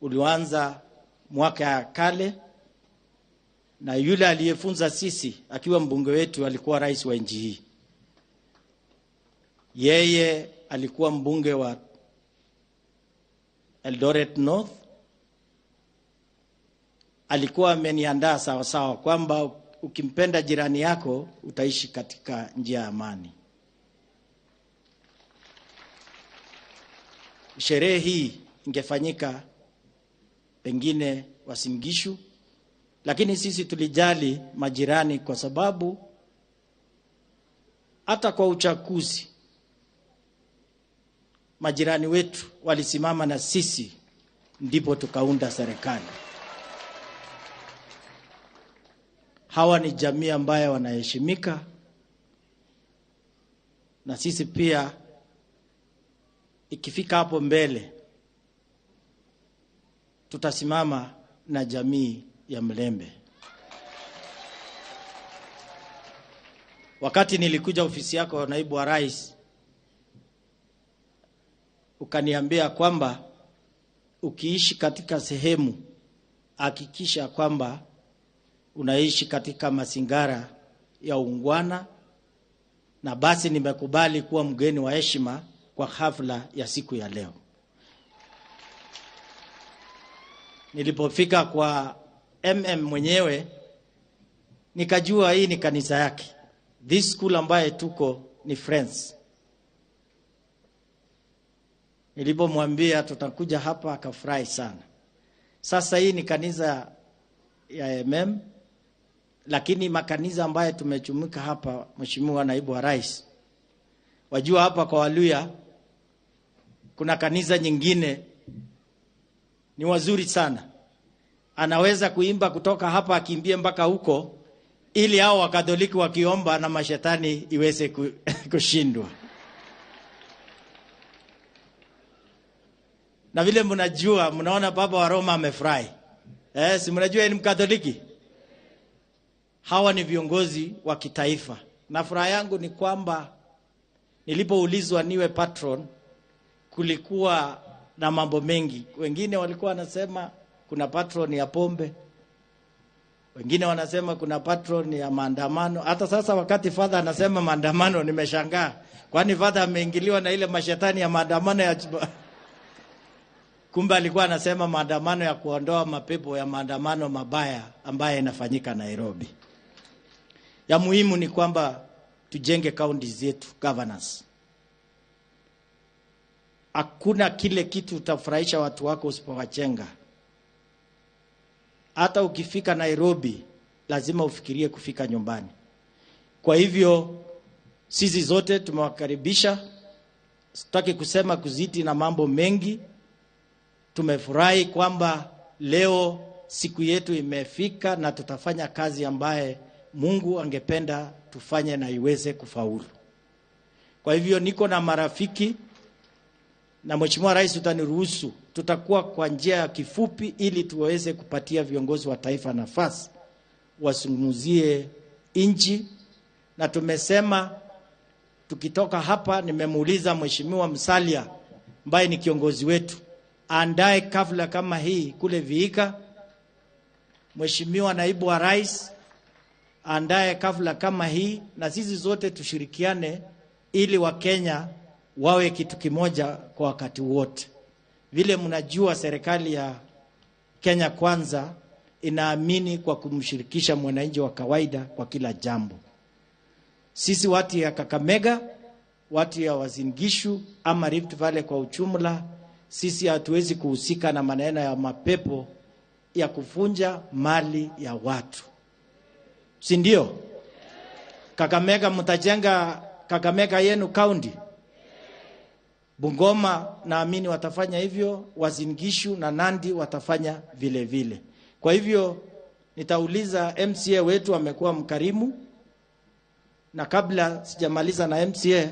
[SPEAKER 16] ulianza mwaka ya kale, na yule aliyefunza sisi akiwa mbunge wetu alikuwa rais wa nchi hii. Yeye alikuwa mbunge wa Eldoret North. Alikuwa ameniandaa sawa sawa kwamba ukimpenda jirani yako utaishi katika njia ya amani. Sherehe hii ingefanyika pengine Uasin Gishu, lakini sisi tulijali majirani kwa sababu hata kwa uchaguzi majirani wetu walisimama na sisi, ndipo tukaunda serikali. Hawa ni jamii ambayo wanaheshimika, na sisi pia ikifika hapo mbele tutasimama na jamii ya Mlembe. Wakati nilikuja ofisi yako Naibu wa Rais, ukaniambia kwamba ukiishi katika sehemu hakikisha kwamba unaishi katika mazingara ya ungwana, na basi nimekubali kuwa mgeni wa heshima kwa hafla ya siku ya leo. Nilipofika kwa MM mwenyewe nikajua hii ni kanisa yake. This school ambaye tuko ni Friends. Nilipomwambia tutakuja hapa akafurahi sana. Sasa hii ni kanisa ya MM, lakini makanisa ambaye tumechumuka hapa, Mheshimiwa Naibu wa Rais, wajua hapa kwa Waluya kuna kanisa nyingine ni wazuri sana. Anaweza kuimba kutoka hapa akimbie mpaka huko ili hao Wakatoliki wakiomba na mashetani iweze kushindwa. Na vile mnajua, mnaona Papa wa Roma amefurahi. Si mnajua ni Mkatoliki? Hawa ni viongozi wa kitaifa. Na furaha yangu ni kwamba nilipoulizwa niwe patron kulikuwa na mambo mengi. Wengine walikuwa wanasema kuna patron ya pombe. Wengine wanasema kuna patron ya maandamano. Hata sasa wakati father anasema maandamano nimeshangaa. Kwani father ameingiliwa na ile mashetani ya maandamano ya kumbe alikuwa anasema maandamano ya kuondoa mapepo ya maandamano mabaya ambaye inafanyika Nairobi. Ya muhimu ni kwamba tujenge kaunti zetu governance. Hakuna kile kitu utafurahisha watu wako usipowachenga. Hata ukifika Nairobi lazima ufikirie kufika nyumbani. Kwa hivyo sisi zote tumewakaribisha. Sitaki kusema kuzidi na mambo mengi. Tumefurahi kwamba leo siku yetu imefika na tutafanya kazi ambaye Mungu angependa tufanye na iweze kufaulu. Kwa hivyo niko na marafiki, na Mheshimiwa Rais utaniruhusu, tutakuwa kwa njia ya kifupi ili tuweze kupatia viongozi wa taifa nafasi wasungumzie nchi. Na tumesema tukitoka hapa, nimemuuliza Mheshimiwa Musalia ambaye ni kiongozi wetu andae kafla kama hii kule Viika. Mheshimiwa Naibu wa Rais andae kafla kama hii, na sisi zote tushirikiane ili Wakenya wawe kitu kimoja kwa wakati wote. Vile mnajua serikali ya Kenya Kwanza inaamini kwa kumshirikisha mwananchi wa kawaida kwa kila jambo. Sisi watu ya Kakamega, watu ya Uasin Gishu ama Rift Valley kwa ujumla, Sisi hatuwezi kuhusika na maneno ya mapepo ya kuvunja mali ya watu, si ndio? Kakamega mtajenga Kakamega yenu county. Bungoma naamini watafanya hivyo, Uasin Gishu na Nandi watafanya vile vile. Kwa hivyo nitauliza MCA wetu, amekuwa mkarimu, na kabla sijamaliza na MCA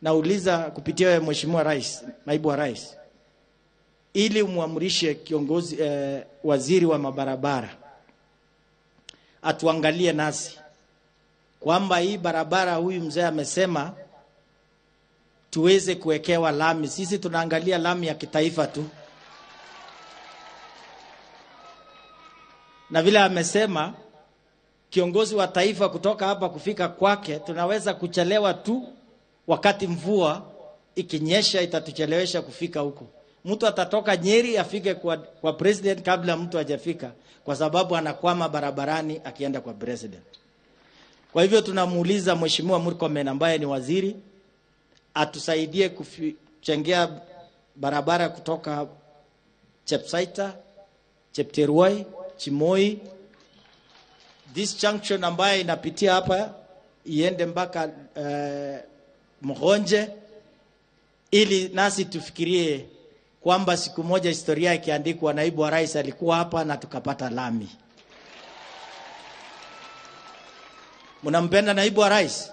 [SPEAKER 16] nauliza kupitia wewe Mheshimiwa Rais, Naibu wa Rais, ili umuamrishe kiongozi waziri wa mabarabara atuangalie nasi kwamba hii barabara huyu mzee amesema tuweze kuwekewa lami. Sisi tunaangalia lami ya kitaifa tu, na vile amesema kiongozi wa taifa kutoka hapa kufika kwake tunaweza kuchelewa tu, wakati mvua ikinyesha itatuchelewesha kufika huko. Mtu atatoka Nyeri afike kwa president kabla mtu hajafika, kwa sababu anakwama barabarani akienda kwa president. Kwa hivyo tunamuuliza Mheshimiwa Murkomen ambaye ni waziri atusaidie kuchengea barabara kutoka Chepsaita, Chepterwai, Chimoi, this junction ambaye inapitia hapa iende mpaka Mgonje, ili nasi tufikirie kwamba siku moja historia ikiandikwa, naibu wa rais alikuwa hapa na tukapata lami. Mnampenda naibu wa rais?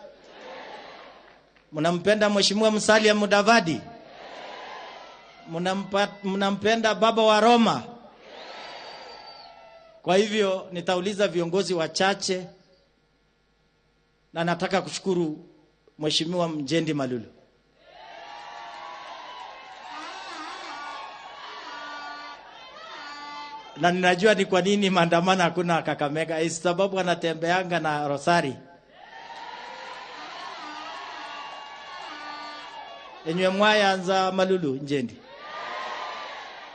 [SPEAKER 16] Mnampenda Mheshimiwa Musalia Mudavadi? Mnampenda baba wa Roma? Kwa hivyo nitauliza viongozi wachache, na nataka kushukuru Mheshimiwa Mjendi Malulu. Na ninajua ni kwa nini maandamano hakuna Kakamega, sababu anatembeanga na rosari. Enywe mwaya anza Malulu Njendi.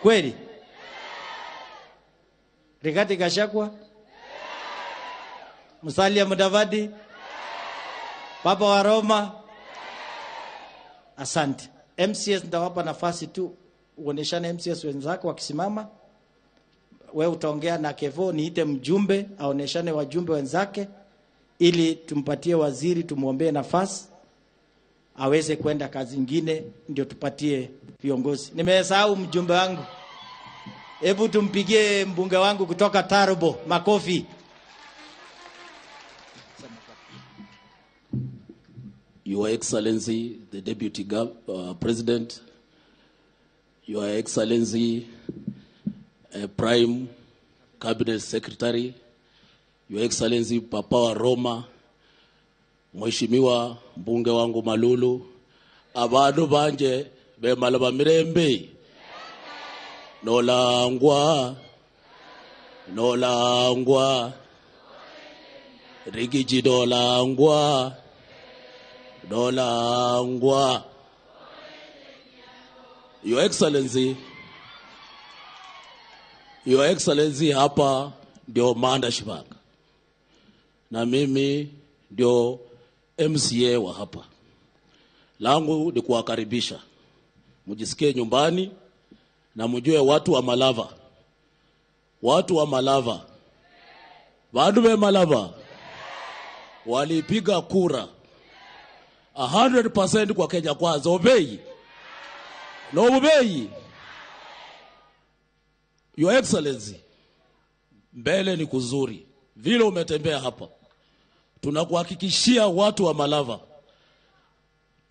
[SPEAKER 16] Kweli? Rigathi Gachagua? Musalia Mudavadi? Papa wa Roma? Asante. MCS nitawapa nafasi tu uoneshane MCS wenzako wakisimama. Wewe utaongea na Kevo, niite mjumbe aoneshane wajumbe wenzake ili tumpatie waziri, tumuombee nafasi aweze kwenda kazi nyingine, ndio tupatie viongozi. Nimesahau mjumbe wangu. Hebu tumpigie mbunge wangu kutoka Tarbo makofi.
[SPEAKER 17] Your Excellency, the Deputy President, Your Excellency, Prime Cabinet Secretary, Your Excellency Papa wa Roma, Mheshimiwa mbunge wangu Malulu, abandu banje bemalaba mirembe, nolangwa, nolangwa, rigiji nolangwa, nolangwa. Your Excellency, Your Excellency, hapa ndio Manda Shibaka na mimi ndio MCA wa hapa. Langu ni kuwakaribisha mjisikie nyumbani na mjue watu wa Malava. Watu wa Malava, watu wa Malava walipiga kura 100% kwa Kenya Kwanza. Obey no obey. Your Excellency, mbele ni kuzuri. Vile umetembea hapa, tunakuhakikishia watu wa Malava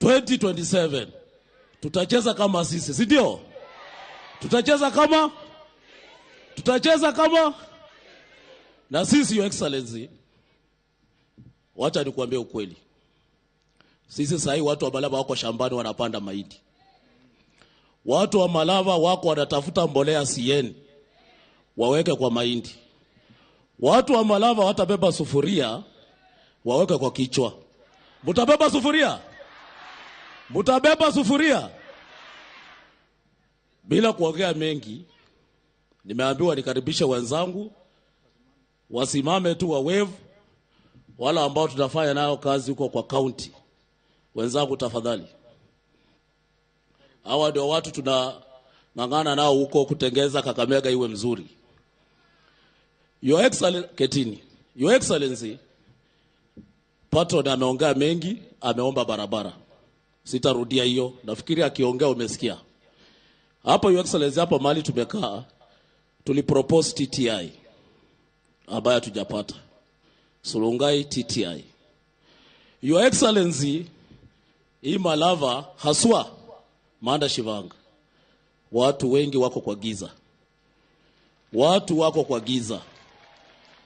[SPEAKER 17] 2027 tutacheza kama sisi, si ndio? Tutacheza kama, tutacheza kama na sisi. Your Excellency, wacha nikuambie ukweli. Sisi sahi watu wa Malava wako shambani wanapanda mahindi. Watu wa Malava wako wanatafuta mbolea CN waweke kwa mahindi. Watu wa Malava watabeba sufuria waweke kwa kichwa. Mutabeba sufuria? Mutabeba sufuria? Bila kuongea mengi, nimeambiwa nikaribishe wenzangu wasimame tu wa wave, wala ambao tunafanya nao kazi huko kwa county. Wenzangu tafadhali. Hawa ndio watu Ng'ang'ana nao huko kutengeza Kakamega iwe mzuri. Your Excellency, Ketini. Your Excellency, patron ameongea mengi, ameomba barabara. Sitarudia hiyo, nafikiri akiongea umesikia. Hapo Your Excellency, hapo mahali tumekaa tulipropose TTI ambayo hatujapata. Sulungai TTI. Your Excellency, hii Malava haswa Manda Shivanga, watu wengi wako kwa giza. Watu wako kwa giza.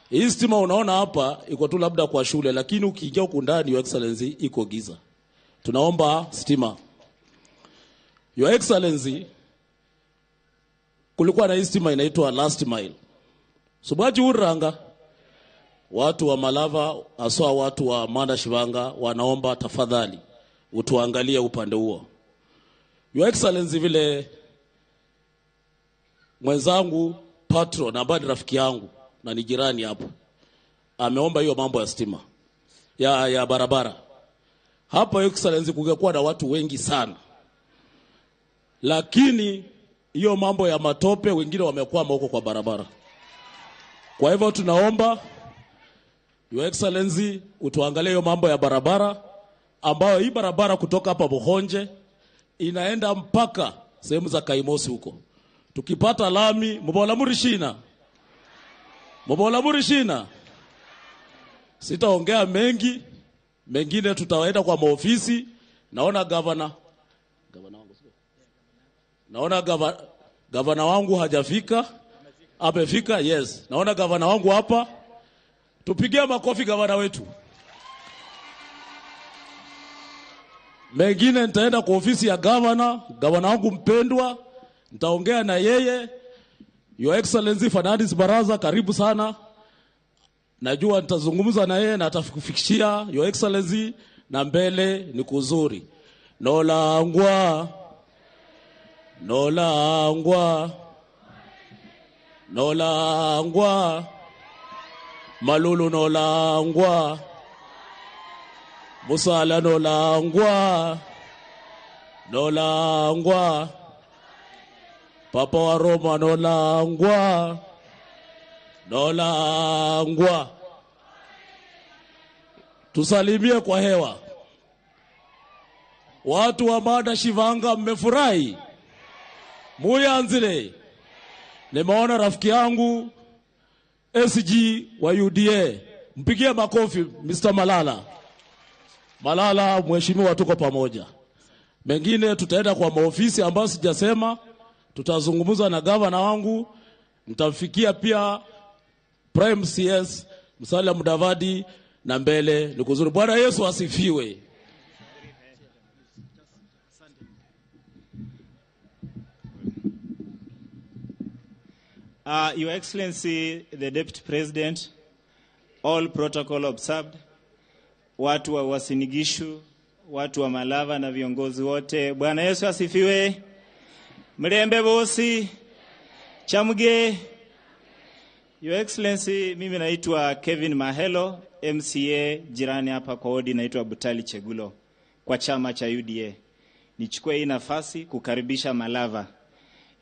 [SPEAKER 17] Hii stima unaona hapa iko tu labda kwa shule, lakini ukiingia huku ndani Your Excellency iko giza. Tunaomba stima. Your Excellency, kulikuwa na hii stima inaitwa last mile. Subaji uranga. Watu wa Malava haswa watu wa Manda Shivanga wanaomba tafadhali utuangalie upande huo. Your Excellency, vile mwenzangu patron ambaye ni rafiki yangu na ni jirani hapo ameomba hiyo mambo ya stima ya barabara. Hapa Your Excellency kungekuwa na watu wengi sana, lakini hiyo mambo ya matope wengine wamekwama huko kwa barabara. Kwa hivyo tunaomba Your Excellency utuangalie hiyo mambo ya barabara, ambayo hii barabara kutoka hapa Buhonje inaenda mpaka sehemu za Kaimosi huko. Tukipata lami, mbola murishina. Mbola murishina. Sitaongea mengi, mengine tutaenda kwa maofisi. Naona governor. Governor wangu sio? Naona governor wangu hajafika. Amefika, yes. Naona governor wangu hapa. Tupigie makofi governor wetu. Mengine nitaenda kwa ofisi ya governor, governor wangu mpendwa, nitaongea na yeye. Your Excellency Fernandes Baraza, karibu sana. Najua nitazungumza na yeye na atakufikishia Your Excellency, na mbele ni kuzuri. Nolangwa. Nolangwa. Nolangwa. Malulu nolangwa. Musala nolangwa. Nolangwa. Papa wa Roma nolangwa. Nolangwa. Tusalimie kwa hewa. Watu wa Manda Shivanga mmefurahi. Muyanzile. Nimeona rafiki yangu SG wa UDA. Mpigie makofi Mr. Malala. Malala mheshimiwa, tuko pamoja. Mengine tutaenda kwa maofisi ambayo sijasema, tutazungumza na governor wangu, nitamfikia pia Prime CS Musalia Mudavadi, na mbele ni kuzuri. Bwana Yesu asifiwe.
[SPEAKER 18] Your Excellency, the Deputy President, all protocol observed, watu wa Uasin Gishu, watu wa Malava na viongozi wote, Bwana Yesu asifiwe. Mlembe bosi, chamge. Your Excellency, mimi naitwa Kevin Mahelo, MCA jirani hapa kwa wodi naitwa Butali Chegulo kwa chama cha UDA. Nichukue hii nafasi kukaribisha Malava.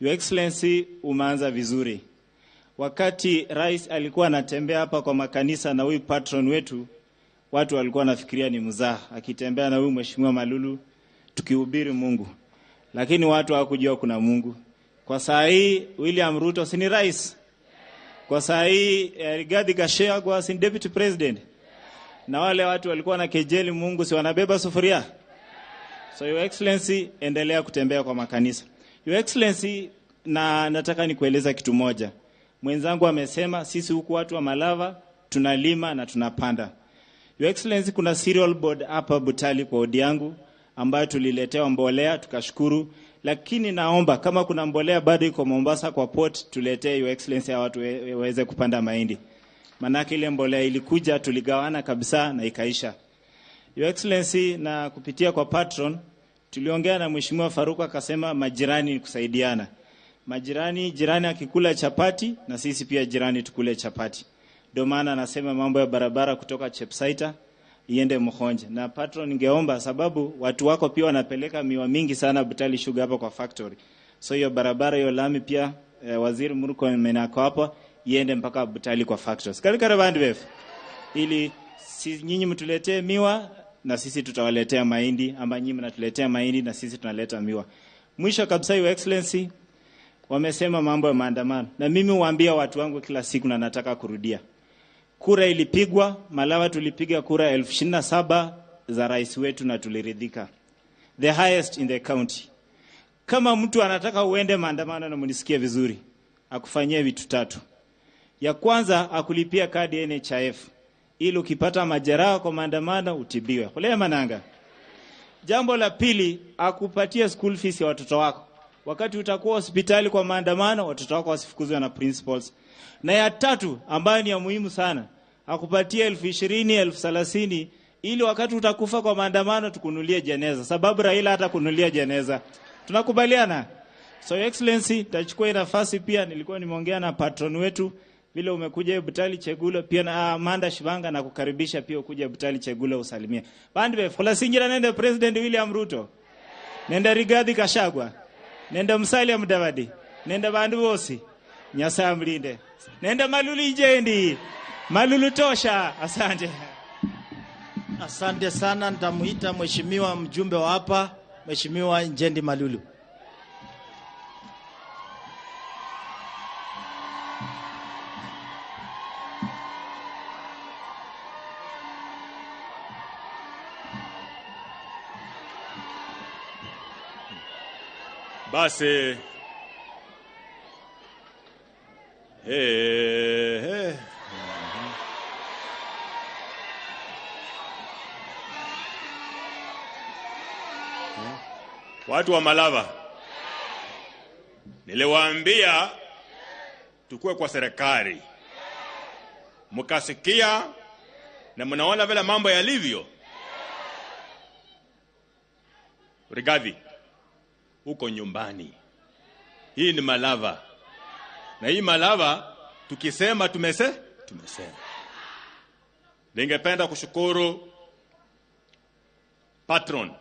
[SPEAKER 18] Your Excellency, umeanza vizuri. Wakati rais alikuwa anatembea hapa kwa makanisa na huyu patron wetu, watu walikuwa wanafikiria ni mzaha, akitembea na huyu mheshimiwa Malulu tukihubiri Mungu. Lakini watu hawakujua kuna Mungu. Kwa saa hii William Ruto si ni rais? Kwa saa hii Rigathi Gachagua si ni deputy president? Na wale watu walikuwa na kejeli Mungu si wanabeba sufuria? So Your Excellency, endelea kutembea kwa makanisa. Your Excellency, na nataka nikueleza kitu moja. Mwenzangu amesema sisi huku watu wa Malava tunalima na tunapanda. Your Excellency, kuna cereal board hapa Butali kwa wodi yangu ambayo tuliletewa mbolea tukashukuru, lakini naomba kama kuna mbolea bado iko Mombasa kwa port tuletee Your Excellency ya watu waweze kupanda mahindi. Manake ile mbolea ilikuja tuligawana kabisa na ikaisha. Your Excellency, na kupitia kwa patron tuliongea na Mheshimiwa Faruku akasema majirani ni kusaidiana. Majirani, jirani akikula chapati na sisi pia jirani tukule chapati. Ndio maana anasema mambo ya barabara kutoka Chepsaita iende Muhonje. Na patron, ningeomba sababu watu wako pia wanapeleka miwa mingi sana Butali Sugar hapa kwa factory. So hiyo barabara hiyo lami pia Waziri Murkomen ako hapa, iende mpaka Butali kwa factories. Kalikare bandu befu. Ili si, nyinyi mtuletee miwa na sisi tutawaletea mahindi, ama nyinyi mnatuletea mahindi na sisi tunaleta miwa. Mwisho kabisa, Your Excellency, wamesema mambo ya maandamano, na mimi huambia watu wangu kila siku na nataka kurudia. Kura ilipigwa Malava, tulipiga kura 27,000 za rais wetu na tuliridhika, the highest in the county. Kama mtu anataka uende maandamano, na mnisikie vizuri, akufanyie vitu tatu. Ya kwanza, akulipia kadi NHIF ili ukipata majeraha kwa maandamano utibiwe. Kulea mananga. Jambo la pili, akupatie school fees ya watoto wako. Wakati utakuwa hospitali kwa maandamano, watoto wako wasifukuzwe na principals. Na ya tatu, ambayo ni ya muhimu sana, akupatie 20,000, 30,000 ili wakati utakufa kwa maandamano tukunulie jeneza, sababu Raila hata kunulia jeneza. Tunakubaliana? So Your Excellency, tachukua nafasi pia, nilikuwa nimeongea na patron wetu vile umekuja Butali Chegulo pia na Amanda Shivanga, na kukaribisha pia ukuja Butali Chegulo usalimie. Bandu be khulasingira nende President William Ruto. Nende Rigathi Gachagua. Nende Musalia Mudavadi. Nende bandu bosi. Nyasaye mlinde. Nende Malulu Injendi. Malulu tosha. Asante.
[SPEAKER 16] Asante sana. Nitamuita mheshimiwa mjumbe wa hapa, Mheshimiwa Injendi Malulu.
[SPEAKER 19] Basi Watu wa Malava, niliwaambia tukue kwa serikali, mkasikia na mnaona vile mambo yalivyo. Rigathi, uko nyumbani. Hii ni Malava, na hii Malava tukisema tumesema. Ningependa kushukuru patron.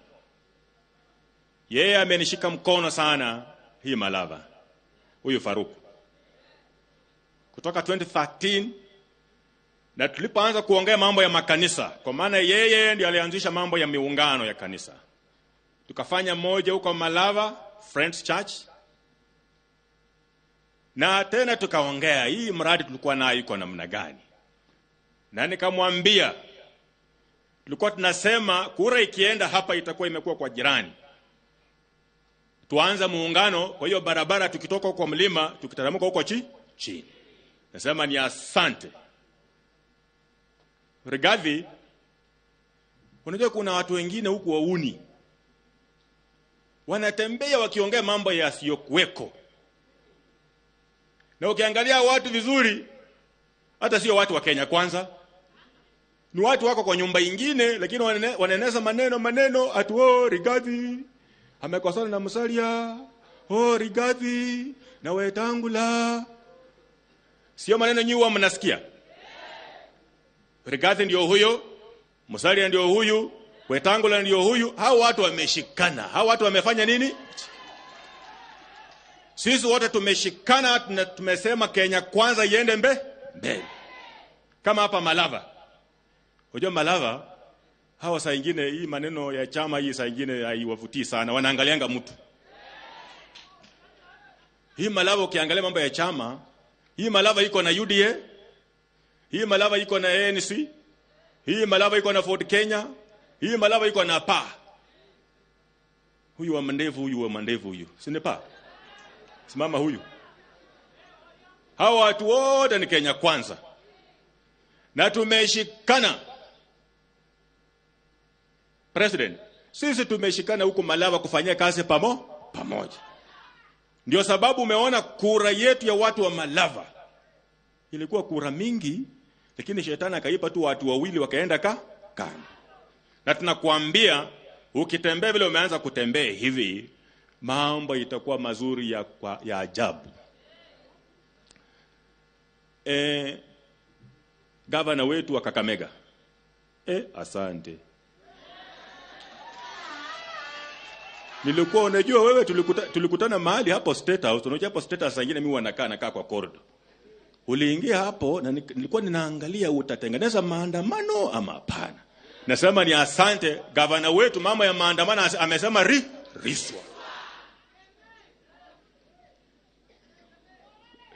[SPEAKER 19] Yeye amenishika mkono sana hii Malava, huyu Faruku, kutoka 2013 na tulipoanza kuongea mambo ya makanisa, kwa maana yeye ndiye alianzisha mambo ya miungano ya kanisa. Tukafanya moja huko Malava Friends Church, na tena tukaongea hii mradi tulikuwa nayo iko namna gani, na nikamwambia tulikuwa tunasema kura ikienda hapa itakuwa imekuwa kwa jirani, tuanza muungano. Kwa hiyo barabara tukitoka huko mlima tukiteremka huko chini. Nasema ni asante Rigathi. Unajua kuna watu wengine huku wauni wanatembea wakiongea mambo yasiyokuweko, na ukiangalia watu vizuri hata sio watu wa Kenya Kwanza, ni watu wako kwa nyumba ingine, lakini waneneza maneno atu oh, Rigathi amekosana na Musalia, oh Rigathi na Wetangula. Sio maneno nyinyi huwa mnasikia. Rigathi ndio huyo, Musalia ndio huyu, Wetangula ndio huyu. Hao watu wameshikana. Hao watu wamefanya nini? Sisi wote tumeshikana, tumesema Kenya Kwanza iende mbele. Kama hapa Malava. Unajua Malava hawa saa nyingine hii maneno ya chama hii saa nyingine haiwavutii sana, wanaangalianga mtu. Hii Malava ukiangalia mambo ya chama, hii Malava iko na UDA, hii Malava iko na ANC, hii Malava iko na Ford Kenya, hii Malava iko na PA. Huyu wa mandevu, huyu wa mandevu huyu. Si ni PA? Simama huyu. Hawa watu wote ni Kenya Kwanza. Na tumeshikana. President, sisi tumeshikana huko Malava kufanyia kazi pamoja. Ndio sababu umeona kura yetu ya watu wa Malava ilikuwa kura mingi, lakini shetani akaipa tu watu wawili wakaenda kando. Na tunakuambia ukitembea vile umeanza kutembea hivi, mambo itakuwa mazuri ya ajabu. Gavana wetu wa Kakamega. Asante. Nilikuwa unajua wewe tulikutana mahali hapo State House. Unajua hapo State House nyingine mimi nakaa kwa corridor. Uliingia hapo na nilikuwa ninaangalia utatengeneza maandamano ama hapana. Nasema ni asante gavana wetu, mama ya maandamano amesema riswa.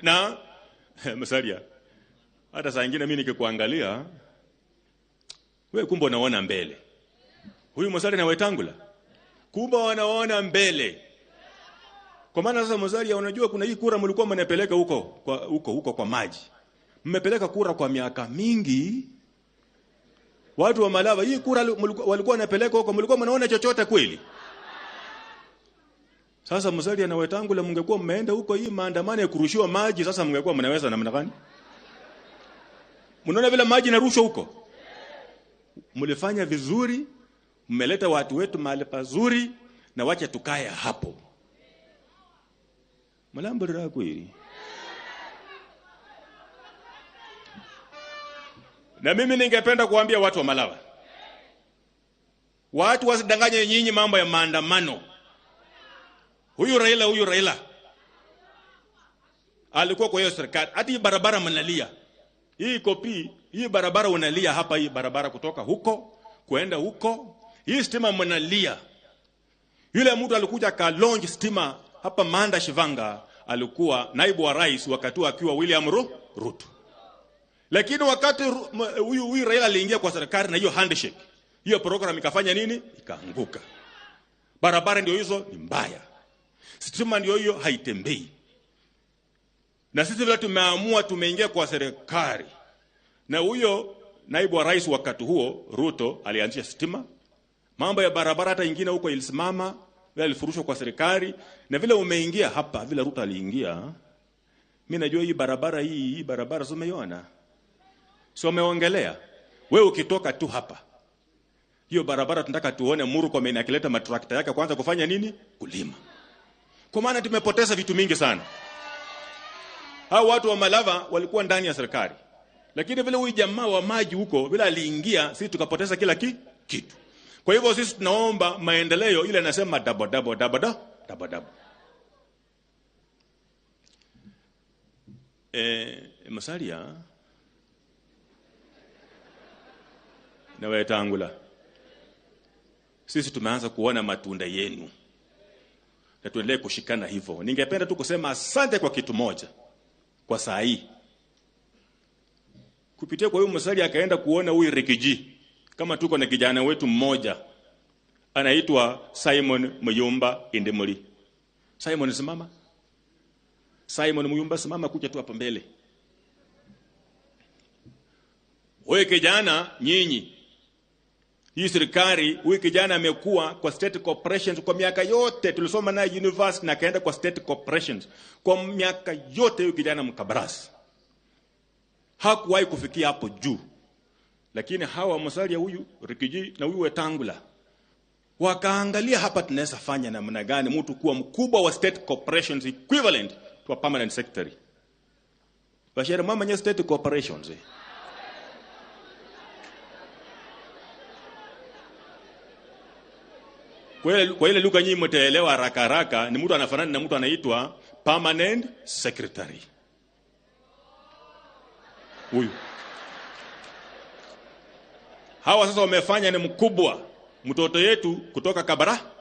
[SPEAKER 19] Na Musalia, hata saa nyingine mimi nikikuangalia wewe kumbe unaona mbele. Huyu Musalia na Wetangula kumbe wanaona mbele. Kwa maana sasa Musalia, unajua kuna hii kura mlikuwa mnapeleka huko kwa huko kwa maji. Mmepeleka kura kwa miaka mingi. Watu wa Malava hii kura walikuwa wanapeleka huko, mlikuwa mnaona chochote kweli? Sasa Musalia na Wetangula mngekuwa mmeenda huko hii maandamano ya kurushiwa maji, sasa mngekuwa mnaweza namna gani? Mnaona vile maji inarushwa huko? Mlifanya vizuri, mmeleta watu wetu mahali pazuri na wacha tukae hapo. Mlambura kweli. Na mimi ningependa kuambia watu wa Malava, watu wasidanganye nyinyi mambo ya maandamano. Huyu Raila alikuwa kwa hiyo serikali. Hata hii barabara mnalia. Hii kopi, hii barabara unalia hapa, hii barabara kutoka huko kwenda huko. Hii stima mnalia. Yule mtu alikuja ka launch stima hapa Manda Shivanga, alikuwa naibu wa rais wakati akiwa William Ruto. Lakini wakati huyu Raila aliingia kwa serikali na hiyo handshake, hiyo program ikafanya nini? Ikaanguka. Barabara ndio hizo ni mbaya. Stima ndio hiyo haitembei. Na sisi vile tumeamua tumeingia kwa serikali. Na huyo naibu wa rais wakati huo Ruto alianzisha stima. Mambo ya barabara hata ingine huko ilisimama, vile alifurushwa kwa serikali. Na vile umeingia hapa, vile Ruto aliingia, mimi najua hii barabara hii barabara sio umeiona. Sio umeongelea. Wewe ukitoka tu hapa, hiyo barabara tunataka tuone Murkomen akileta matrakta yake kwanza kufanya nini? Kulima. Kwa maana tumepoteza vitu mingi sana. Hao watu wa Malava walikuwa ndani ya serikali. Lakini vile huyu jamaa wa maji huko vile aliingia, sisi tukapoteza kila kitu. Kwa hivyo sisi tunaomba maendeleo ile anasema double double double double double. Musalia na Wetangula, sisi tumeanza kuona matunda yenu. Na tuendelee kushikana hivyo. Ningependa tu kusema asante kwa kitu moja. Kwa saa hii. Kupitia kwa huyu Musalia akaenda kuona huyu Rikiji. Kama tuko na kijana wetu mmoja anaitwa Simon Muyumba Indimuli. Simon simama. Simon Muyumba simama kuja tu hapa mbele. Wewe kijana nyinyi, hii serikali, huyu kijana amekuwa kwa state corporations kwa miaka yote. Tulisoma naye university na akaenda kwa state corporations. Kwa miaka yote huyu kijana mkabarasi. Hakuwahi kufikia hapo juu. Lakini hawa Musalia huyu Rikiji na huyu Wetangula wakaangalia hapa tunaweza fanya namna gani mtu kuwa mkubwa wa state corporations equivalent to a permanent secretary. Bashara mama nye state corporations. Kwa ile lugha nyinyi mtaelewa haraka haraka, ni mtu anafanana na mtu anaitwa permanent secretary. Huyu. Hawa sasa wamefanya ni mkubwa mtoto yetu kutoka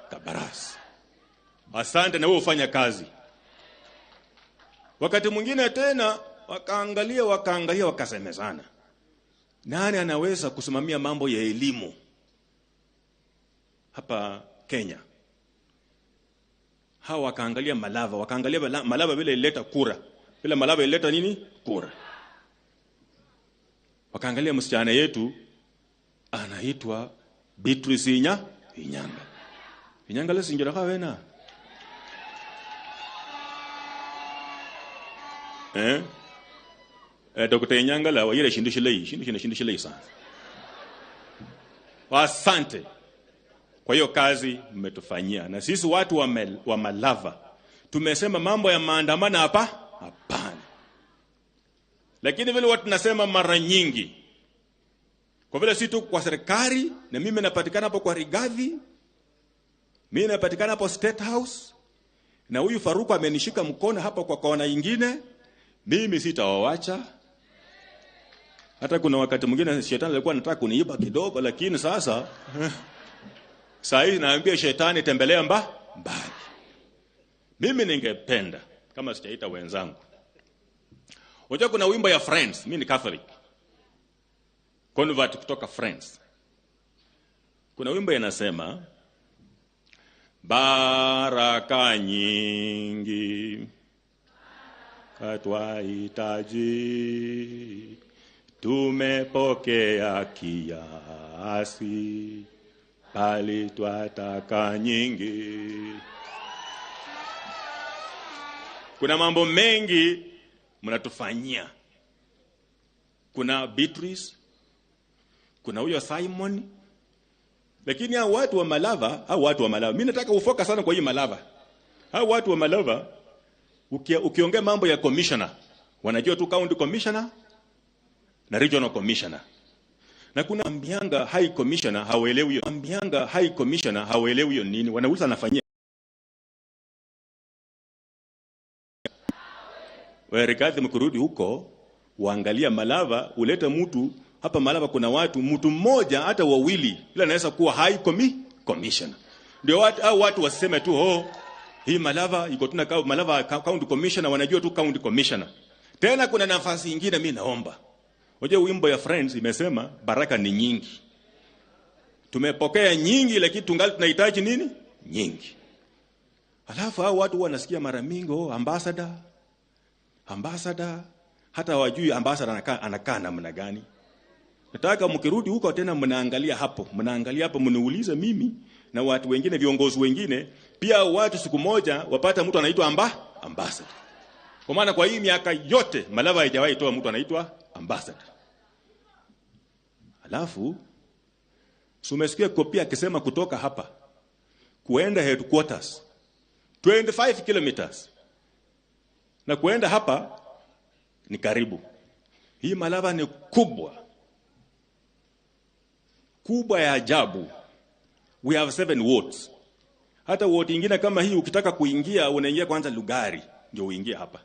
[SPEAKER 19] Kabarasi. Asante na wewe ufanya kazi. Wakati mwingine tena wakaangalia wakasemezana. Nani anaweza kusimamia mambo ya elimu hapa Kenya? Hawa wakaangalia Malava, wakaangalia Malava vile ileta kura. Vile Malava ileta nini? Kura. Wakaangalia msichana yetu anaitwa Beatrice Inyanga. Inyanga lesingira kawena. Dr. Inyanga la wayire shindu shilei, shindu shilei sana. Asante. Kwa hiyo kazi mmetufanyia. Na sisi watu wa Malava tumesema mambo ya maandamano hapa hapana. Lakini vile watu tunasema mara nyingi, kwa vile si tu kwa serikali na mimi napatikana hapo kwa Rigathi, Mimi napatikana hapo State House na huyu Faruku amenishika mkono hapa kwa kona ingine. Mimi sitawawacha. Hata kuna wakati mwingine shetani alikuwa anataka kuniiba kidogo, lakini sasa saa hii naambia shetani tembelea mbali. Mimi ningependa kama sijaita wenzangu. Unajua kuna wimbo ya Friends, mimi ni Catholic. Convert kutoka Friends. Kuna wimbo inasema baraka nyingi twahitaji, tumepokea kiasi, bali twataka nyingi. Kuna mambo mengi mnatufanyia. Kuna Beatrice, kuna huyo Simon, lakini hao watu wa Malava, mimi nataka ufoka sana kwa hii Malava. Hao watu wa Malava ukiongea mambo ya commissioner, wanajua tu county commissioner na regional commissioner. Na kuna ambianga high commissioner hawaelewi hiyo. Ambianga high commissioner hawaelewi hiyo nini. Wanauliza anafanyia. Wewe mkurudi huko, uangalia Malava, ulete mtu hapa Malava kuna watu, mtu mmoja hata wawili, ila anaweza kuwa high commissioner. Ndio watu au watu waseme tu oh, hii Malava iko tuna Malava county commissioner, wanajua tu county commissioner. Tena kuna nafasi nyingine mimi naomba. Unajua wimbo ya Friends imesema baraka ni nyingi. Tumepokea nyingi lakini tungali tunahitaji nini? Nyingi. Alafu hao watu wanasikia mara mingi oh, ambassador. Ambassador, hata hawajui ambassador anakaa namna gani. Nataka mkirudi huko tena mnaangalia hapo, mniulize mimi na watu wengine, viongozi wengine, pia watu siku moja wapata mtu anaitwa ambassador. Kwa maana kwa hii miaka yote Malava haijawahi toa mtu anaitwa ambassador. Alafu umesikia Kopia akisema kutoka hapa kuenda headquarters 25 kilometers. Na kuenda hapa ni karibu. Hii Malava ni kubwa. Kubwa ya ajabu. We have 7 wards. Hata ward nyingine kama hii ukitaka kuingia unaingia kwanza Lugari ndio uingie hapa.